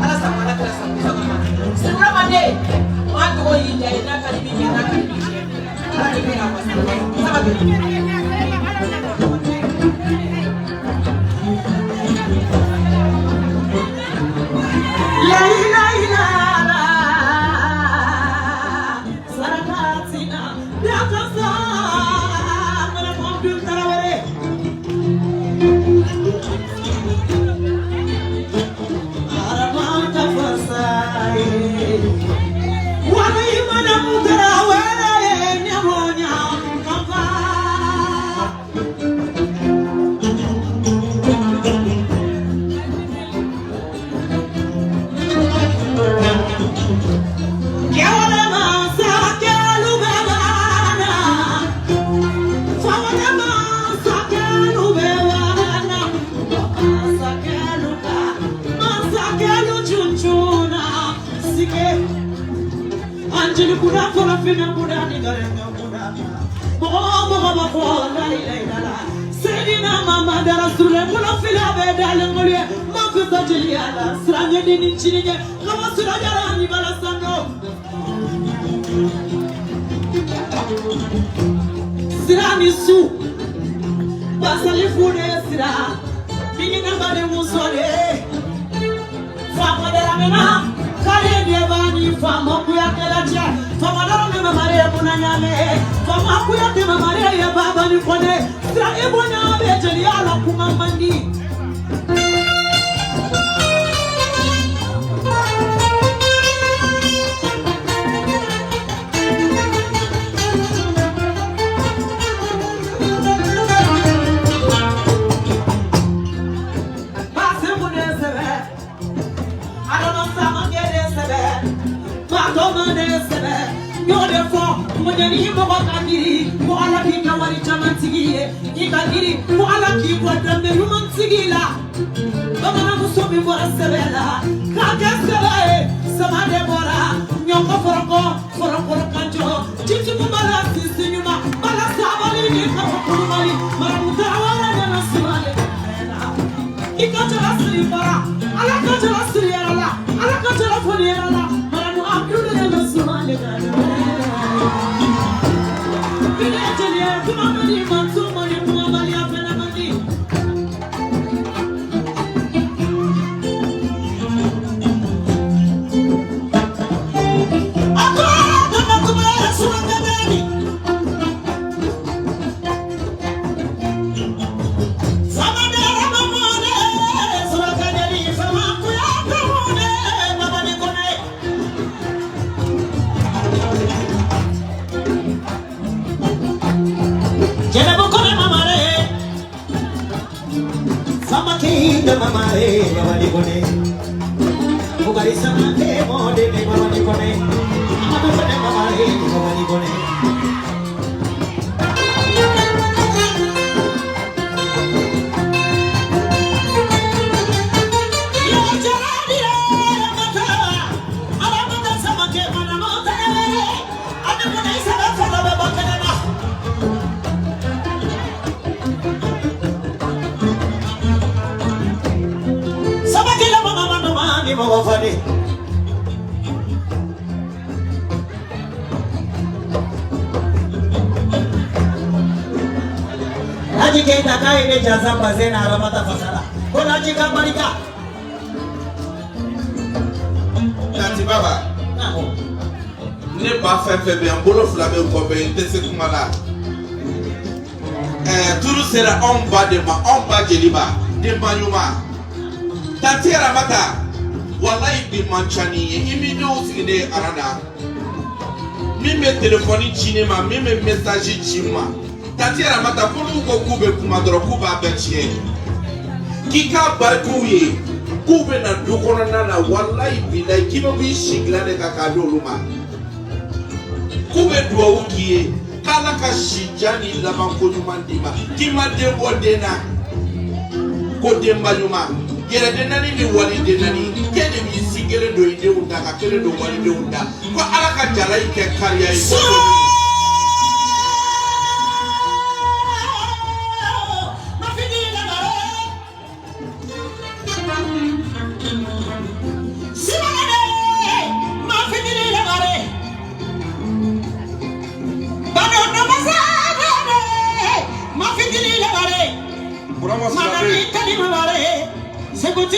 Ala kira sago sago sirikura mande maa tɔgɔ y'i diya ye n'a ka di b'i ɲɛ n'a ka di b'i tiɲɛ ala de bɛ na wasa Samakɛ. La ilaha illallah sarakatina dakasa mana Abdul Tarawele aramata fasai wala imana mutarawele nyamonya kamba. Anjili kuda kola fina kuda ni garenga kuda mo mo ko la ilaha illallah Seydina Muhammad Rasulullah kula fila be dalengole ma fi sajili ala siranye ni chininye kama sirajara ni bala sando sirani su basali fune sira mingina bale musole fama deramena kale devani fama kuya kelacha fama darame mamare munanyame fama kuya te mamare ya baba ni kone sira ebonya be jeli ala kuma mandi. Mwenye mɔgɔ ka girin ko ala k'i ka wari caman tigi ye i ka girin ko ala k'i bɔ danbe ɲuman tigi la bamananmuso min bɔra sɛbɛ la k'a kɛ sɛbɛ ye sama de bɔra ɲɔgɔn fɔrɔkɔ fɔrɔkɔrɔ kanjɔ jitumu bala sisi ɲuman bala sabali ni kaba kulubali maramu tarawele nana sumale i ka jala siri bara ala ka jala siri yɛrɛ la ala ka jala foni yɛrɛ la maramu abdulu nana sumale ka Tanti Baba, ne ba fɛn fɛn bɛ yan n bolo fila bɛ n kɔfɛ n tɛ se kuma la. Turu sera anw ba de ma, anw ba jeliba, denba ɲuman. Tanti Ramata, walayi bi man ca ni ye, i m'i denw sigilen aran na. Min bɛ telefɔni ci ne ma, min bɛ message ci n ma. Tanti Ramata, ko n'u ko k'u bɛ kuma dɔrɔn k'u b'a bɛɛ tiɲɛ. K'i k'a barik'u ye. K'u bɛ na du kɔnɔna na walayi bilayi k'i bɛ b'i si dilan de kan k'a di olu ma. K'u bɛ duwawu k'i ye k'ala ka si jan ni labanko ɲuman d'i ma k'i ma den bɔ den na ko denba ɲuman yɛrɛden naani ni waliden naani k'e de b'i si kelen don i denw da ka kelen don walidenw da ko ala ka jala in kɛ kariya ye. Simone.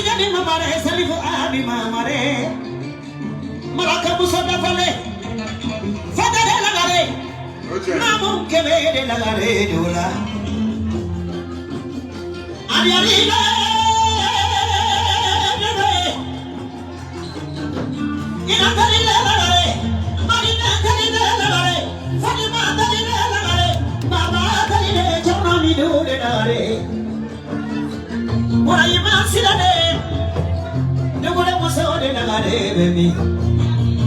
Tijani mamare salifu abi mamare maraka muso dafale fadare lagare namu kebe de lagare dola ariarina ina dalile lagare marina dalile lagare fadima dalile lagare mama dalile jona mi dole lagare Murayima silane dugule muso de lagare bemi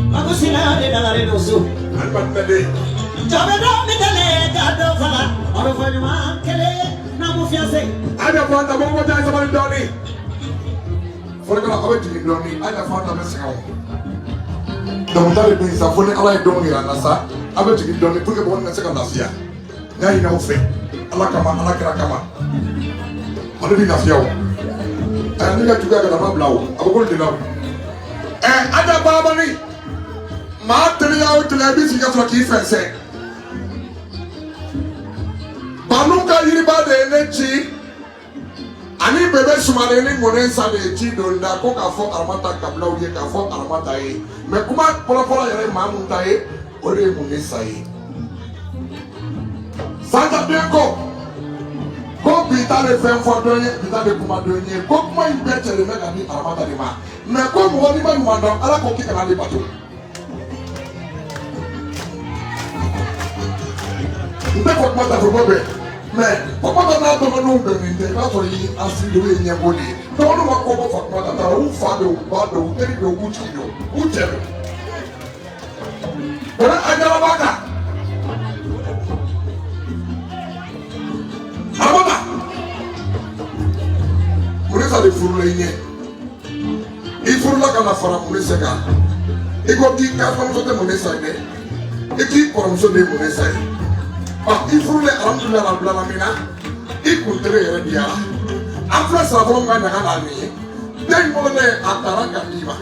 magusila de lagare dosu albatade jabeda mitale gado fala oro fanyuma kele na mu fiancé ada fanta mo mo jaa sabali doni forka la abe jigin doni ada fanta be sagaw donc tari bin sa fo ni ala ye don yira na sa abe jigin doni pour que bon na se ka lafiya n'a yina o fɛ ala kama ala kira kama ale bi lafiya o ni ka juguya ka na ma bila o a bɛ k'olu de la o ada babani maa teliya o teliya i b'i sigi ka sɔrɔ k'i fɛnsɛn banu ka yiriba de ye ne ci ani bɛbɛ sumalen ni ŋɔnɛ sa de ye ci don da ko k'a fɔ Aramata kabilaw ye k'a fɔ Aramata ye mɛ kuma fɔlɔfɔlɔ yɛrɛ ye maa mun ta ye o de ye mun ne sa ye santa den ko ko bi ta de fɛn fɔ dɔ ye bi ta de kuma dɔ ye ko kuma in bɛɛ cɛlen bɛ ka di Aramata de ma mɛ ko mɔgɔ n'i ma ɲuman dɔn ala ko k'i kana ale bato n tɛ fɔ kuma ta fɔ bɛɛ mɛ Fatumata n'a dɔgɔninw bɛnnen tɛ i b'a sɔrɔ i asiri de ye ɲɛko de ye dɔgɔninw ma ko bɔ Fatumata ta la u fa bɛ u ba bɛ u teri bɛ u jigi bɛ u cɛ bɛ o bɛ a ɲɛnabɔ kan Aramata Munisa de furula i ɲɛ i furula ka na fara Munisa kan i ko k'i kasamuso tɛ Munisa ye dɛ i k'i kɔrɔmuso de ye Munisa ye i furulen alhamdulilayi rabbil alamina i kuntere yɛrɛ diyara an filɛ sara fɔlɔ min ka ɲaga n'a nin ye den in wololen a taara ka d'i ma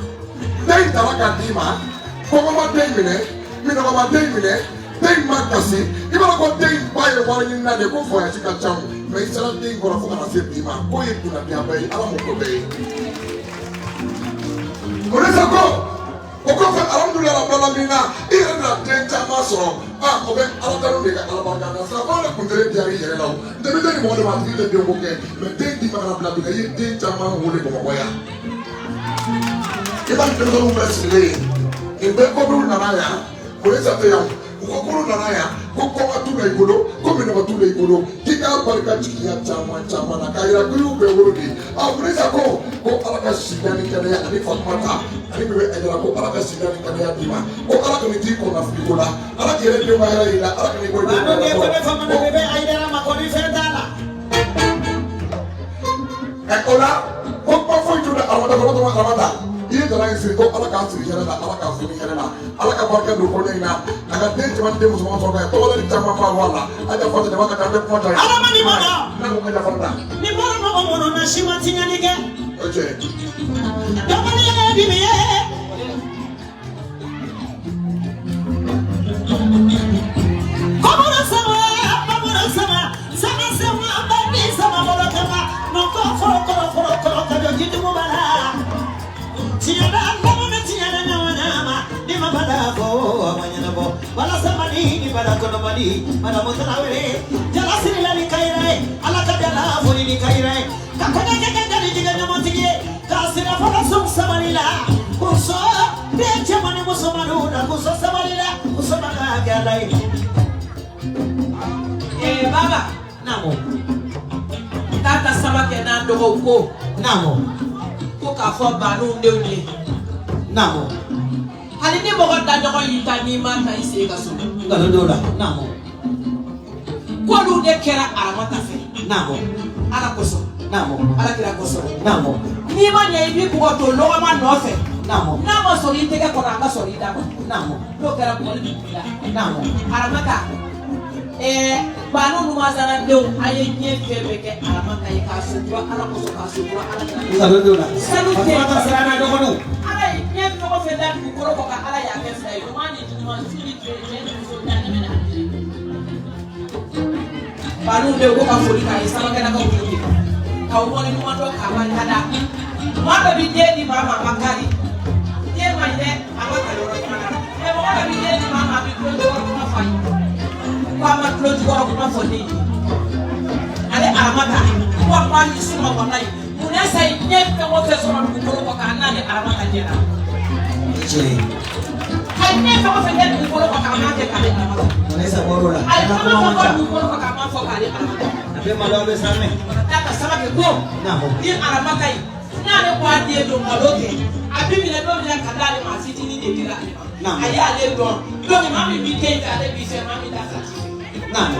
den in taara ka d'i ma kɔngɔ ma den minɛ minɔgɔ ma den minɛ den in ma kasi i b'a dɔn ko den in ba ye wari ɲinina de ye ko voyage ka ca o mɛ i sera den in kɔrɔ fo ka na se bi ma k'o ye kunnadiyaba ye ala m'o ko bɛɛ ye Munisa ko o kɔfɛ alhamdulilayi rabbil alamina i yɛrɛ bɛna den caman sɔrɔ o bɛ ala tanu de ka ala barika da sa f'ale kuntere diyara i yɛrɛ la o n tɛ bɛ den ni mɔgɔ de ma a tigi tɛ denko kɛ mɛ den d'i ma ka na bila bi la i ye den caman wele Bamakɔ yan i b'a ni denmisɛnninw bɛɛ sigilen ye nin bɛɛ kɔbiw nana yan Munisa tɛ yan u ko k'olu nana yan ko kɔngɔ t'u la i bolo ko minɔgɔ t'u la i bolo k'i k'a barika jigiya caman caman na k'a yira ko i y'u bɛɛ wolo de Munisa ko ko ala ka sida ni kɛnɛya ani Fatumata ani bɛbɛ Ayidara ko ala ka sida ni kɛnɛya d'i ma ko ala kana t'i kɔnɔ fili ko la ala k'i yɛrɛ denw ka hɛrɛ y'i la ala kana i bɔ i denw ka hɛrɛ sɔrɔ. Bɛbɛ Ayidara ma kɔni fɛn t'a la. O la ko kuma foyi t'u la Aramata kɔrɔ tɔgɔ Aramata i ye jala in siri ko ala k'a siri hɛrɛ la ala k'a foni hɛrɛ la ala ka barika don kɔnɔ in na a ka den caman den musoman sɔrɔ ka ye tɔgɔ ni caman b'a bɔ a la a ja fɔ jama ka taa an bɛ kuma jɔ ye. Adamadi mɔgɔ. N'a ko a ja fɔ ta. Ni bɔra mɔgɔ minnu na si ma tiɲɛni kɛ. O cɛ. Dɔgɔnin ye dimi ye. Kɔmɔrɔ sama bamɔrɔ sama sama sama bani sama bolo kama nɔkɔ fɔlɔ kɔrɔ fɔlɔ kɔrɔ ka jɔ jitugu b'a la. Tiɲɛna lamɔna tiɲɛna ɲɔgɔnna ma ni ma bada fɔ a ma ɲɛnabɔ walasa mali ni bada kɔnɔbali madamu tarawele jala sirila ni kayira ye ala ka jala foli ni kayira ye ka kɔɲɔkɛ kɛ garijɛgɛ ɲɔgɔntigi ye k'a sira fɔ ka sun sabali la muso den cɛman ni musomanninw na muso sabali la muso ma ka kɛ ala ye. Baba. Naamu. Tata Samakɛ n'a dɔgɔw ko. Naamu. Ko k'a fɔ banuw denw ye. Naamu. Hali ni mɔgɔ da ɲɔgɔn y'i ta n'i ma ta i sen ka so. Nkalon t'o la. Naamu. K'olu de kɛra Aramata fɛ. Naamu. Ala kosɔn. Naamu. Ala kira kosɔn. Naamu. N'i ma ɲɛ i b'i bugɔ to lɔgɔma nɔfɛ. Naamu. N'a ma sɔrɔ i tɛgɛ kɔnɔ a ka sɔrɔ i da kɔnɔ. Naamu. N'o kɛra bugɔli bɛ k'i la. Naamu. Aramata. Banu numasara denw a ye diɲɛ fɛn bɛɛ kɛ Aramata ye k'a sutura ala kosɔn k'a sutura ala kira. Nkalon t'o la. Sanu tɛ. Fatumata sira n'a dɔgɔninw. Ala ye diɲɛ fɛn o fɛn da dugukolo kɔ kan ala y'a kɛ fila ye ɲuman ni juguman su ni tile cɛ ni muso da ne bɛ na. Banu denw ko ka foli k'a ye Samakɛlakaw ye k'aw waleɲuman dɔn k'a barika da. Maa dɔ b'i den di maa ma a ma kari. Den ma ɲi dɛ, a ma ta yɔrɔ ɲuman na. Mɛ mɔgɔ dɔ b'i den di maa ma a bɛ tulo jukɔrɔ kuma fɔ a ye. Ko a ma tulo jukɔrɔ kuma fɔ den ye. Ale Aramata walahi suma walahi Munasa ye diɲɛ fɛn o fɛn sɔrɔ dugukolo kɔ kan n'ale Aramata jɛra. Tiɲɛ ye. A ye diɲɛ fɛn o fɛn kɛ dugukolo kɔ kan a m'a kɛ k'ale Aramata. Vanessa bɔr'o la. A ye An ka fɛn kuma o fɛn man fɔ ca. dugukolo kɔ kan a m'a fɔ k'ale Aramata. A bɛ malo a bɛ sanmɛ. Tata Samake ko Naamu. ni Aramata ye n'ale ko a den don malo kɛ a bi minɛ don min na ka d'ale ma a fitinin de dira ale ma. Naamu. A y'ale dɔn donc maa min b'i den fɛ ale b'i fɛ maa min t'a fɛ a t'i fɛ. Naamu.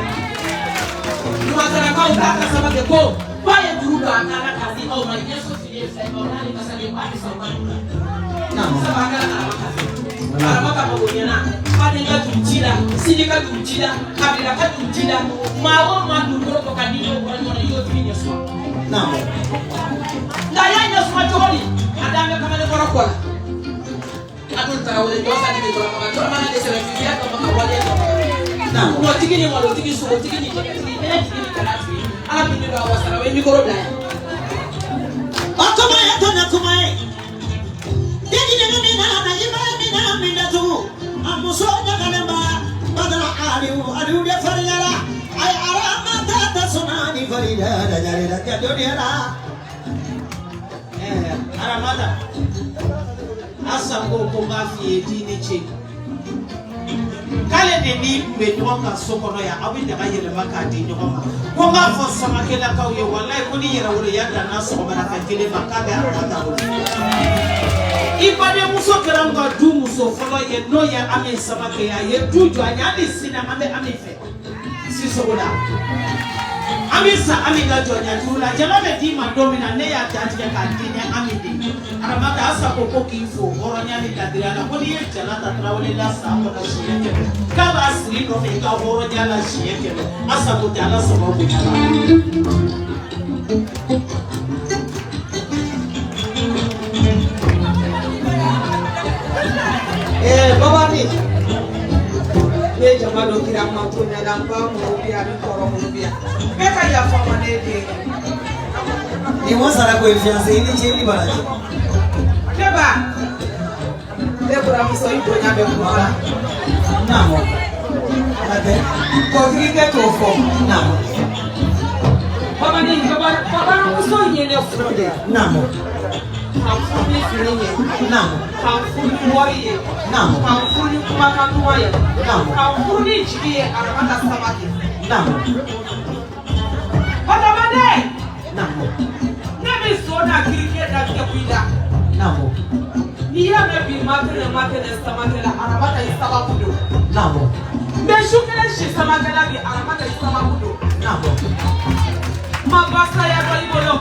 Numasarakaw Tata Samake ko k'a ye juru don a kan na k'a di aw ma ɲɛso fili ye fila ye n'ale kasalen ko a bɛ sa o ka du la. Naamu. Sabu a kɛra Aramata fɛ. Aramata mago ɲɛna faden ka juru ci la sini ka juru ci la kabila ka juru ci la maa o maa dugukolo kɔ ka di n'o bɔra ɲɔgɔn na i y'o tigi ɲɛ suma. Naamu. Nka a y'a ɲɛ suma cogo di a d'an bɛ kamalenkɔrɔ kɔ la. Abdul Tarawele jɔ sa de bɛ jɔrɔ ka jɔrɔ mana de sɛbɛn fifiya dɔ ma ka waleya dɔ ma. Naamu. Mɔtigi ni malotigi sogotigi ni jɛgɛtigi bɛɛ tigi ni jala tigi ala min de b'a wasara o ye mikoro bila yan. O kuma ye tɔnɔ kuma ye. Deji de min na na i b'a min na min datugu. A muso ɲagalen ba Badara Aliyu Aliyu de farinyara. A ye Aramata ta suma ni farida da jari da kɛ duniya la. Ɛɛ Aramata Asan ko ko n b'a f'i ye k'i ni ce k'ale de ni tun bɛ ɲɔgɔn kan so kɔnɔ yan aw bɛ daga yɛlɛma k'a di ɲɔgɔn ma ko n b'a fɔ Samakelakaw ye walayi ko ni yɛrɛwoloya danna sɔgɔmada fɛ kelen ma k'a bɛ Aramata bolo. I badenmuso kɛra anw ka du muso fɔlɔ ye n'o ye Ami Samake ye a ye du jɔ a ɲɛ hali sini an bɛ Ami fɛ Sisogo la. An bɛ sa Ami ka jɔnya juru la jama bɛ d'i ma don min na ne y'a dantigɛ k'a di ni Ami de ye. Aramata Asa ko ko k'i fo hɔrɔnya ni ladiriya la ko n'i ye jala ta Tarawele la san kɔnɔ siɲɛ 100 k'a b'a siri i nɔfɛ i ka hɔrɔnya la siɲɛ 100 Asa ko tɛ Ala sɔnna o bonya la. Babani ne ye jama dɔ kira ma to ɲɛna n ba minnu bɛ yan ni kɔrɔ minnu bɛ yan bɛɛ ka yafa n ma ne den. Ni wasara ko ye fiancé i ni ce i ni baraji. Ne ba ne buramuso i bonya bɛ kuma la. Naamu. Ala tɛ. Kɔtigikɛ t'o fɔ. Naamu. Babani babamuso ye ne furu de. Naamu. Ka n furu ni fini ye. Naamu. Ka n furu ni wari ye. Naamu. Ka n furu ni kumakan duman ye. Naamu. Ka n furu ni jigi ye Aramata Samake. Naamu. Badamaden. Naamu. Ne bɛ so n'a kirikɛ datigɛ ku i la. Naamu. N'i y'a mɛn bi matɛnɛ matɛnɛ Samakɛ la Aramata ye sababu don. Naamu. N bɛ su kelen si Samakɛ la bi Aramata ye sababu don. Naamu. Ma basaya dɔ i bolo.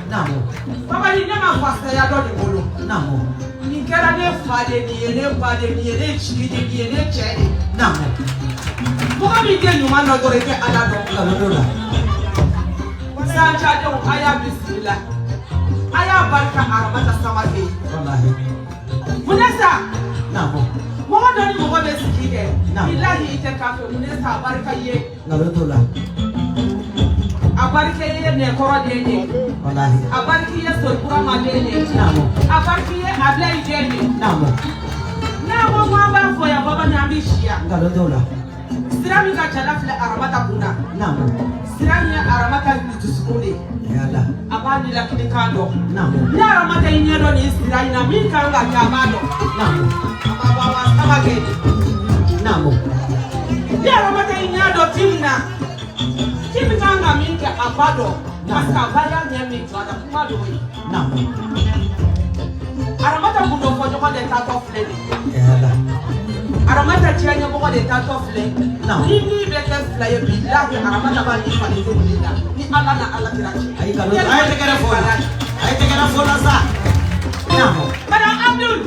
Naamu. Babali ne ma fasaya dɔ de bolo. Naamu. Nin kɛra ne fa de nin ye ne ba de nin ye ne jigi de nin ye ne cɛ de. Naamu. Mɔgɔ min tɛ ɲuman dɔn dɔrɔn i tɛ Ala dɔn. Nkalon t'o la. Sanjadenw a y'a bisimila. A y'a barika Aramata Samake ye. Walahi. Munesa. Naamu. Mɔgɔ dɔ ni mɔgɔ bɛ sigi kɛ. Naamu. Bilahi i tɛ k'a fɛ Munesa a barika i ye. Nkalon t'o la. A barika i ye nɛkɔrɔ den ye. Walahi. A barika i ye Sorikurama den ye. Naamu. A barika i ye Abilayi den ye. Naamu. N'a ko k'an b'a fɔ yan Baba ni an bɛ si yan. Nkalon t'o la. Sira min ka jala filɛ Aramata kun na. Naamu. Sira min ye Aramata dusukun de ye. Yala. A b'a ninakilikan dɔn. Naamu. Ni Aramata y'i ɲɛ dɔn nin sira in na min kan ka kɛ a b'a dɔn. Naamu. A ma bɔ a ma Samake. Naamu. Ni Aramata y'i ɲɛ dɔn ci min na ci min kan ka min kɛ a b'a dɔn. Parce que a ba y'a ɲɛ min jɔ a la kuma d'o ye. Naamu. Aramata gundo fɔɲɔgɔn de taatɔ filɛ nin ye. Yala. Aramata diɲɛ ɲɛmɔgɔ de taatɔ filɛ. Naamu. Ni min bɛ kɛ fila ye bilahi Aramata b'a ni falen cogo min na ni Ala na Ala kira cɛ. Ayi nkalon tɛ. A ye tɛgɛrɛ fɔ o la. A ye tɛgɛrɛ fɔ o la sa. Naamu. Madame Abdul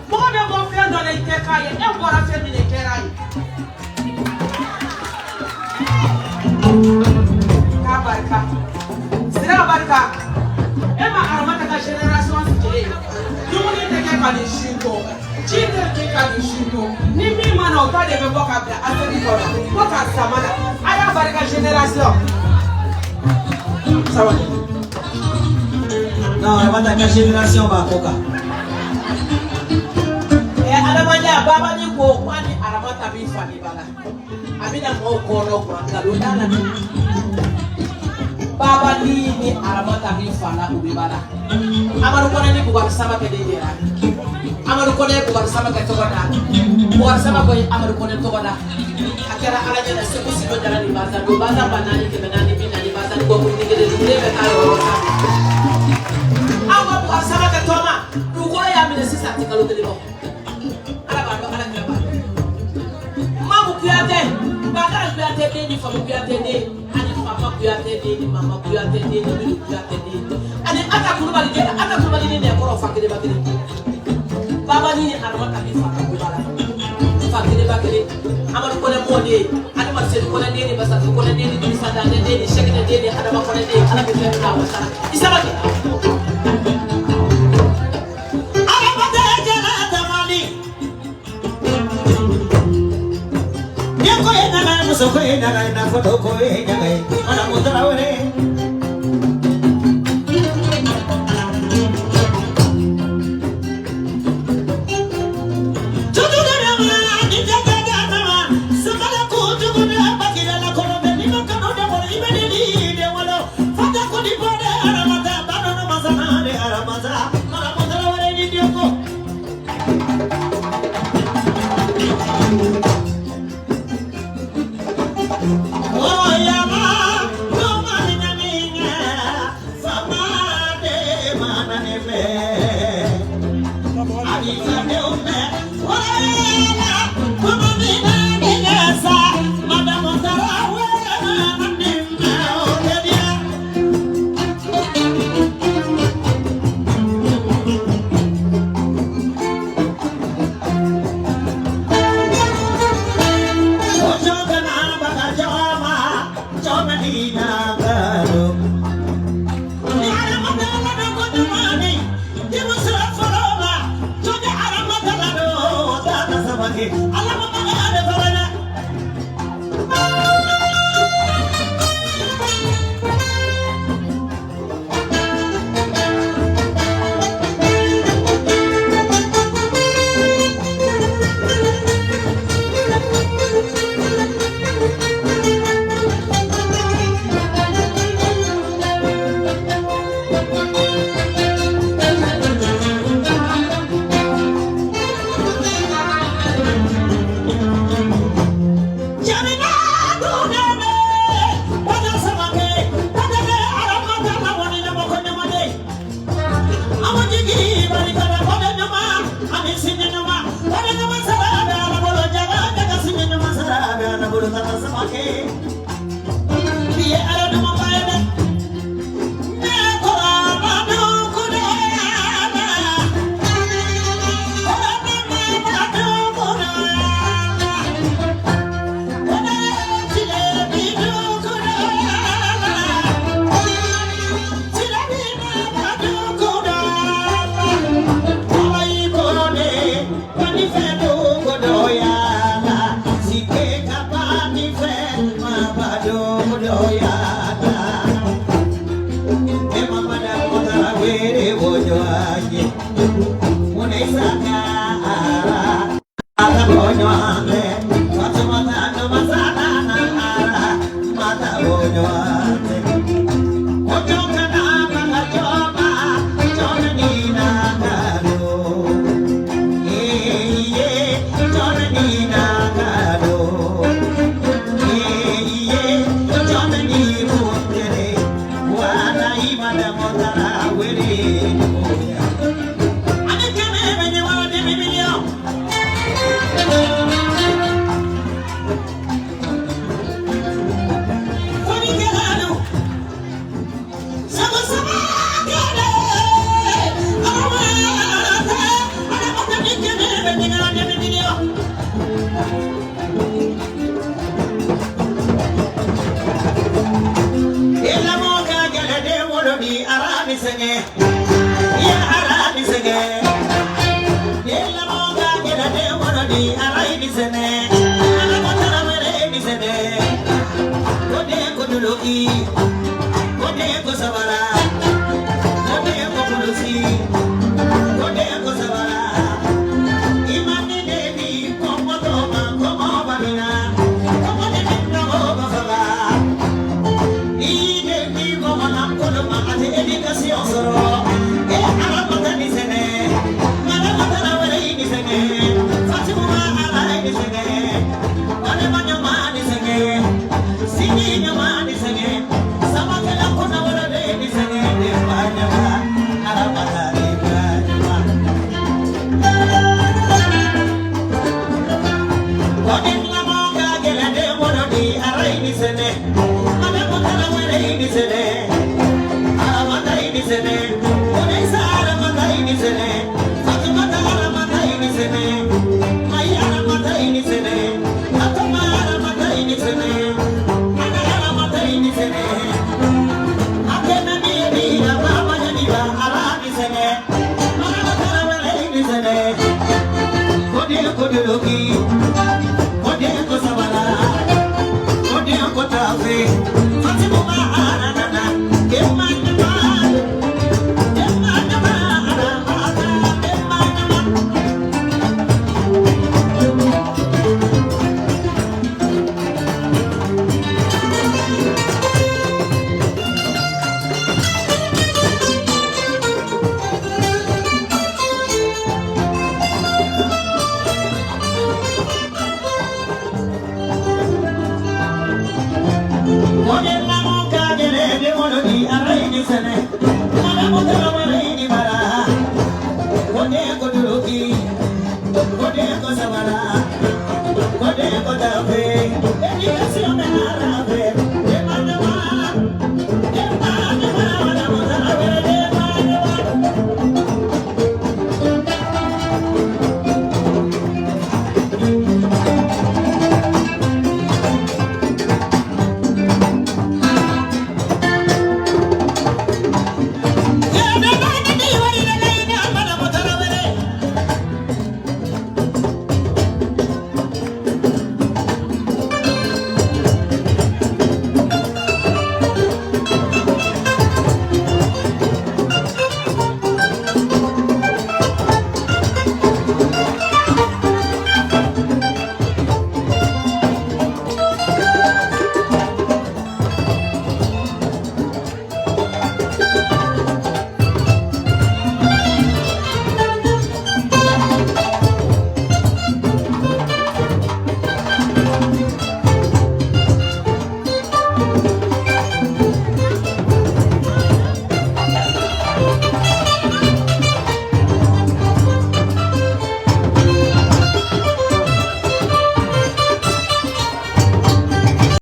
mɔgɔ bɛ bɔ fɛn dɔ la i tɛ k'a ye e bɔra fɛn min de kɛra ye. K'a barika. Sira barika. E ma Aramata ka génération sigilen ye. Dumuni tɛ kɛ ka nin si to. Ji tɛ kɛ ka nin si to. Ni min ma na o ta de bɛ bɔ ka bila asɛti kɔnɔ. Ko ka sama na. A y'a barika génération. Sabali. Non, Aramata ka génération b'a ko kan. Ɛ adamadenya babani ko ko a ni Aramata b'i fali ba la. A bɛna mɔgɔw kɔnɔ kuwa nkalon t'a la dɛ. Babani ni Aramata b'i fa la, u bɛ ba la. Amadu Kɔnɛ ni Bukari Samakɛ de yɛrɛ. Amadu Kɔnɛ ye Bukari Samakɛ tɔgɔ da. Bukari Samakɛ ye Amadu Kɔnɛ tɔgɔ da. A kɛra Ala ɲɛna Segu Sido Jara ni Baza don Baza 4440 Baza ni Gɔkuru ni kelen dugulen bɛ taa yɔrɔ la. Aw ka Bukari Samakɛ tɔgɔma dugukolo y'a minɛ sisan a tɛ kalo kelen bɔ. Ala b'a dɔn, Ala kira b'a dɔn. Mamu Kuyatɛ, Bakari Kuyatɛ den ni Famu Kuyatɛ den, ani Fama Kuyatɛ den ni Mama Kuyatɛ den ni Mili Kuyatɛ den, ani Ata Kulubali den, Ata Kulubali ni Nɛkɔrɔ fa kelen ba kelen. Babani ni Aramata bi fa ka ko ba la. Fa kelen ba kelen. Amadu Kɔnɛ mɔden, ani Mariseli Kɔnɛ den ni Basatu Kɔnɛ den ni Dirisa Danɛ den ni Sɛkinɛ den ni Adama Kɔnɛ den, Ala bɛ fɛn min na a wasara. I sabali. Aramata jala tamali. Ni ko ye ɲaga ye, muso ko ye ɲaga ye, nafolo ko ye ɲaga ye. Madamu Tarawele. Kode ko sabala, kode ko tafe.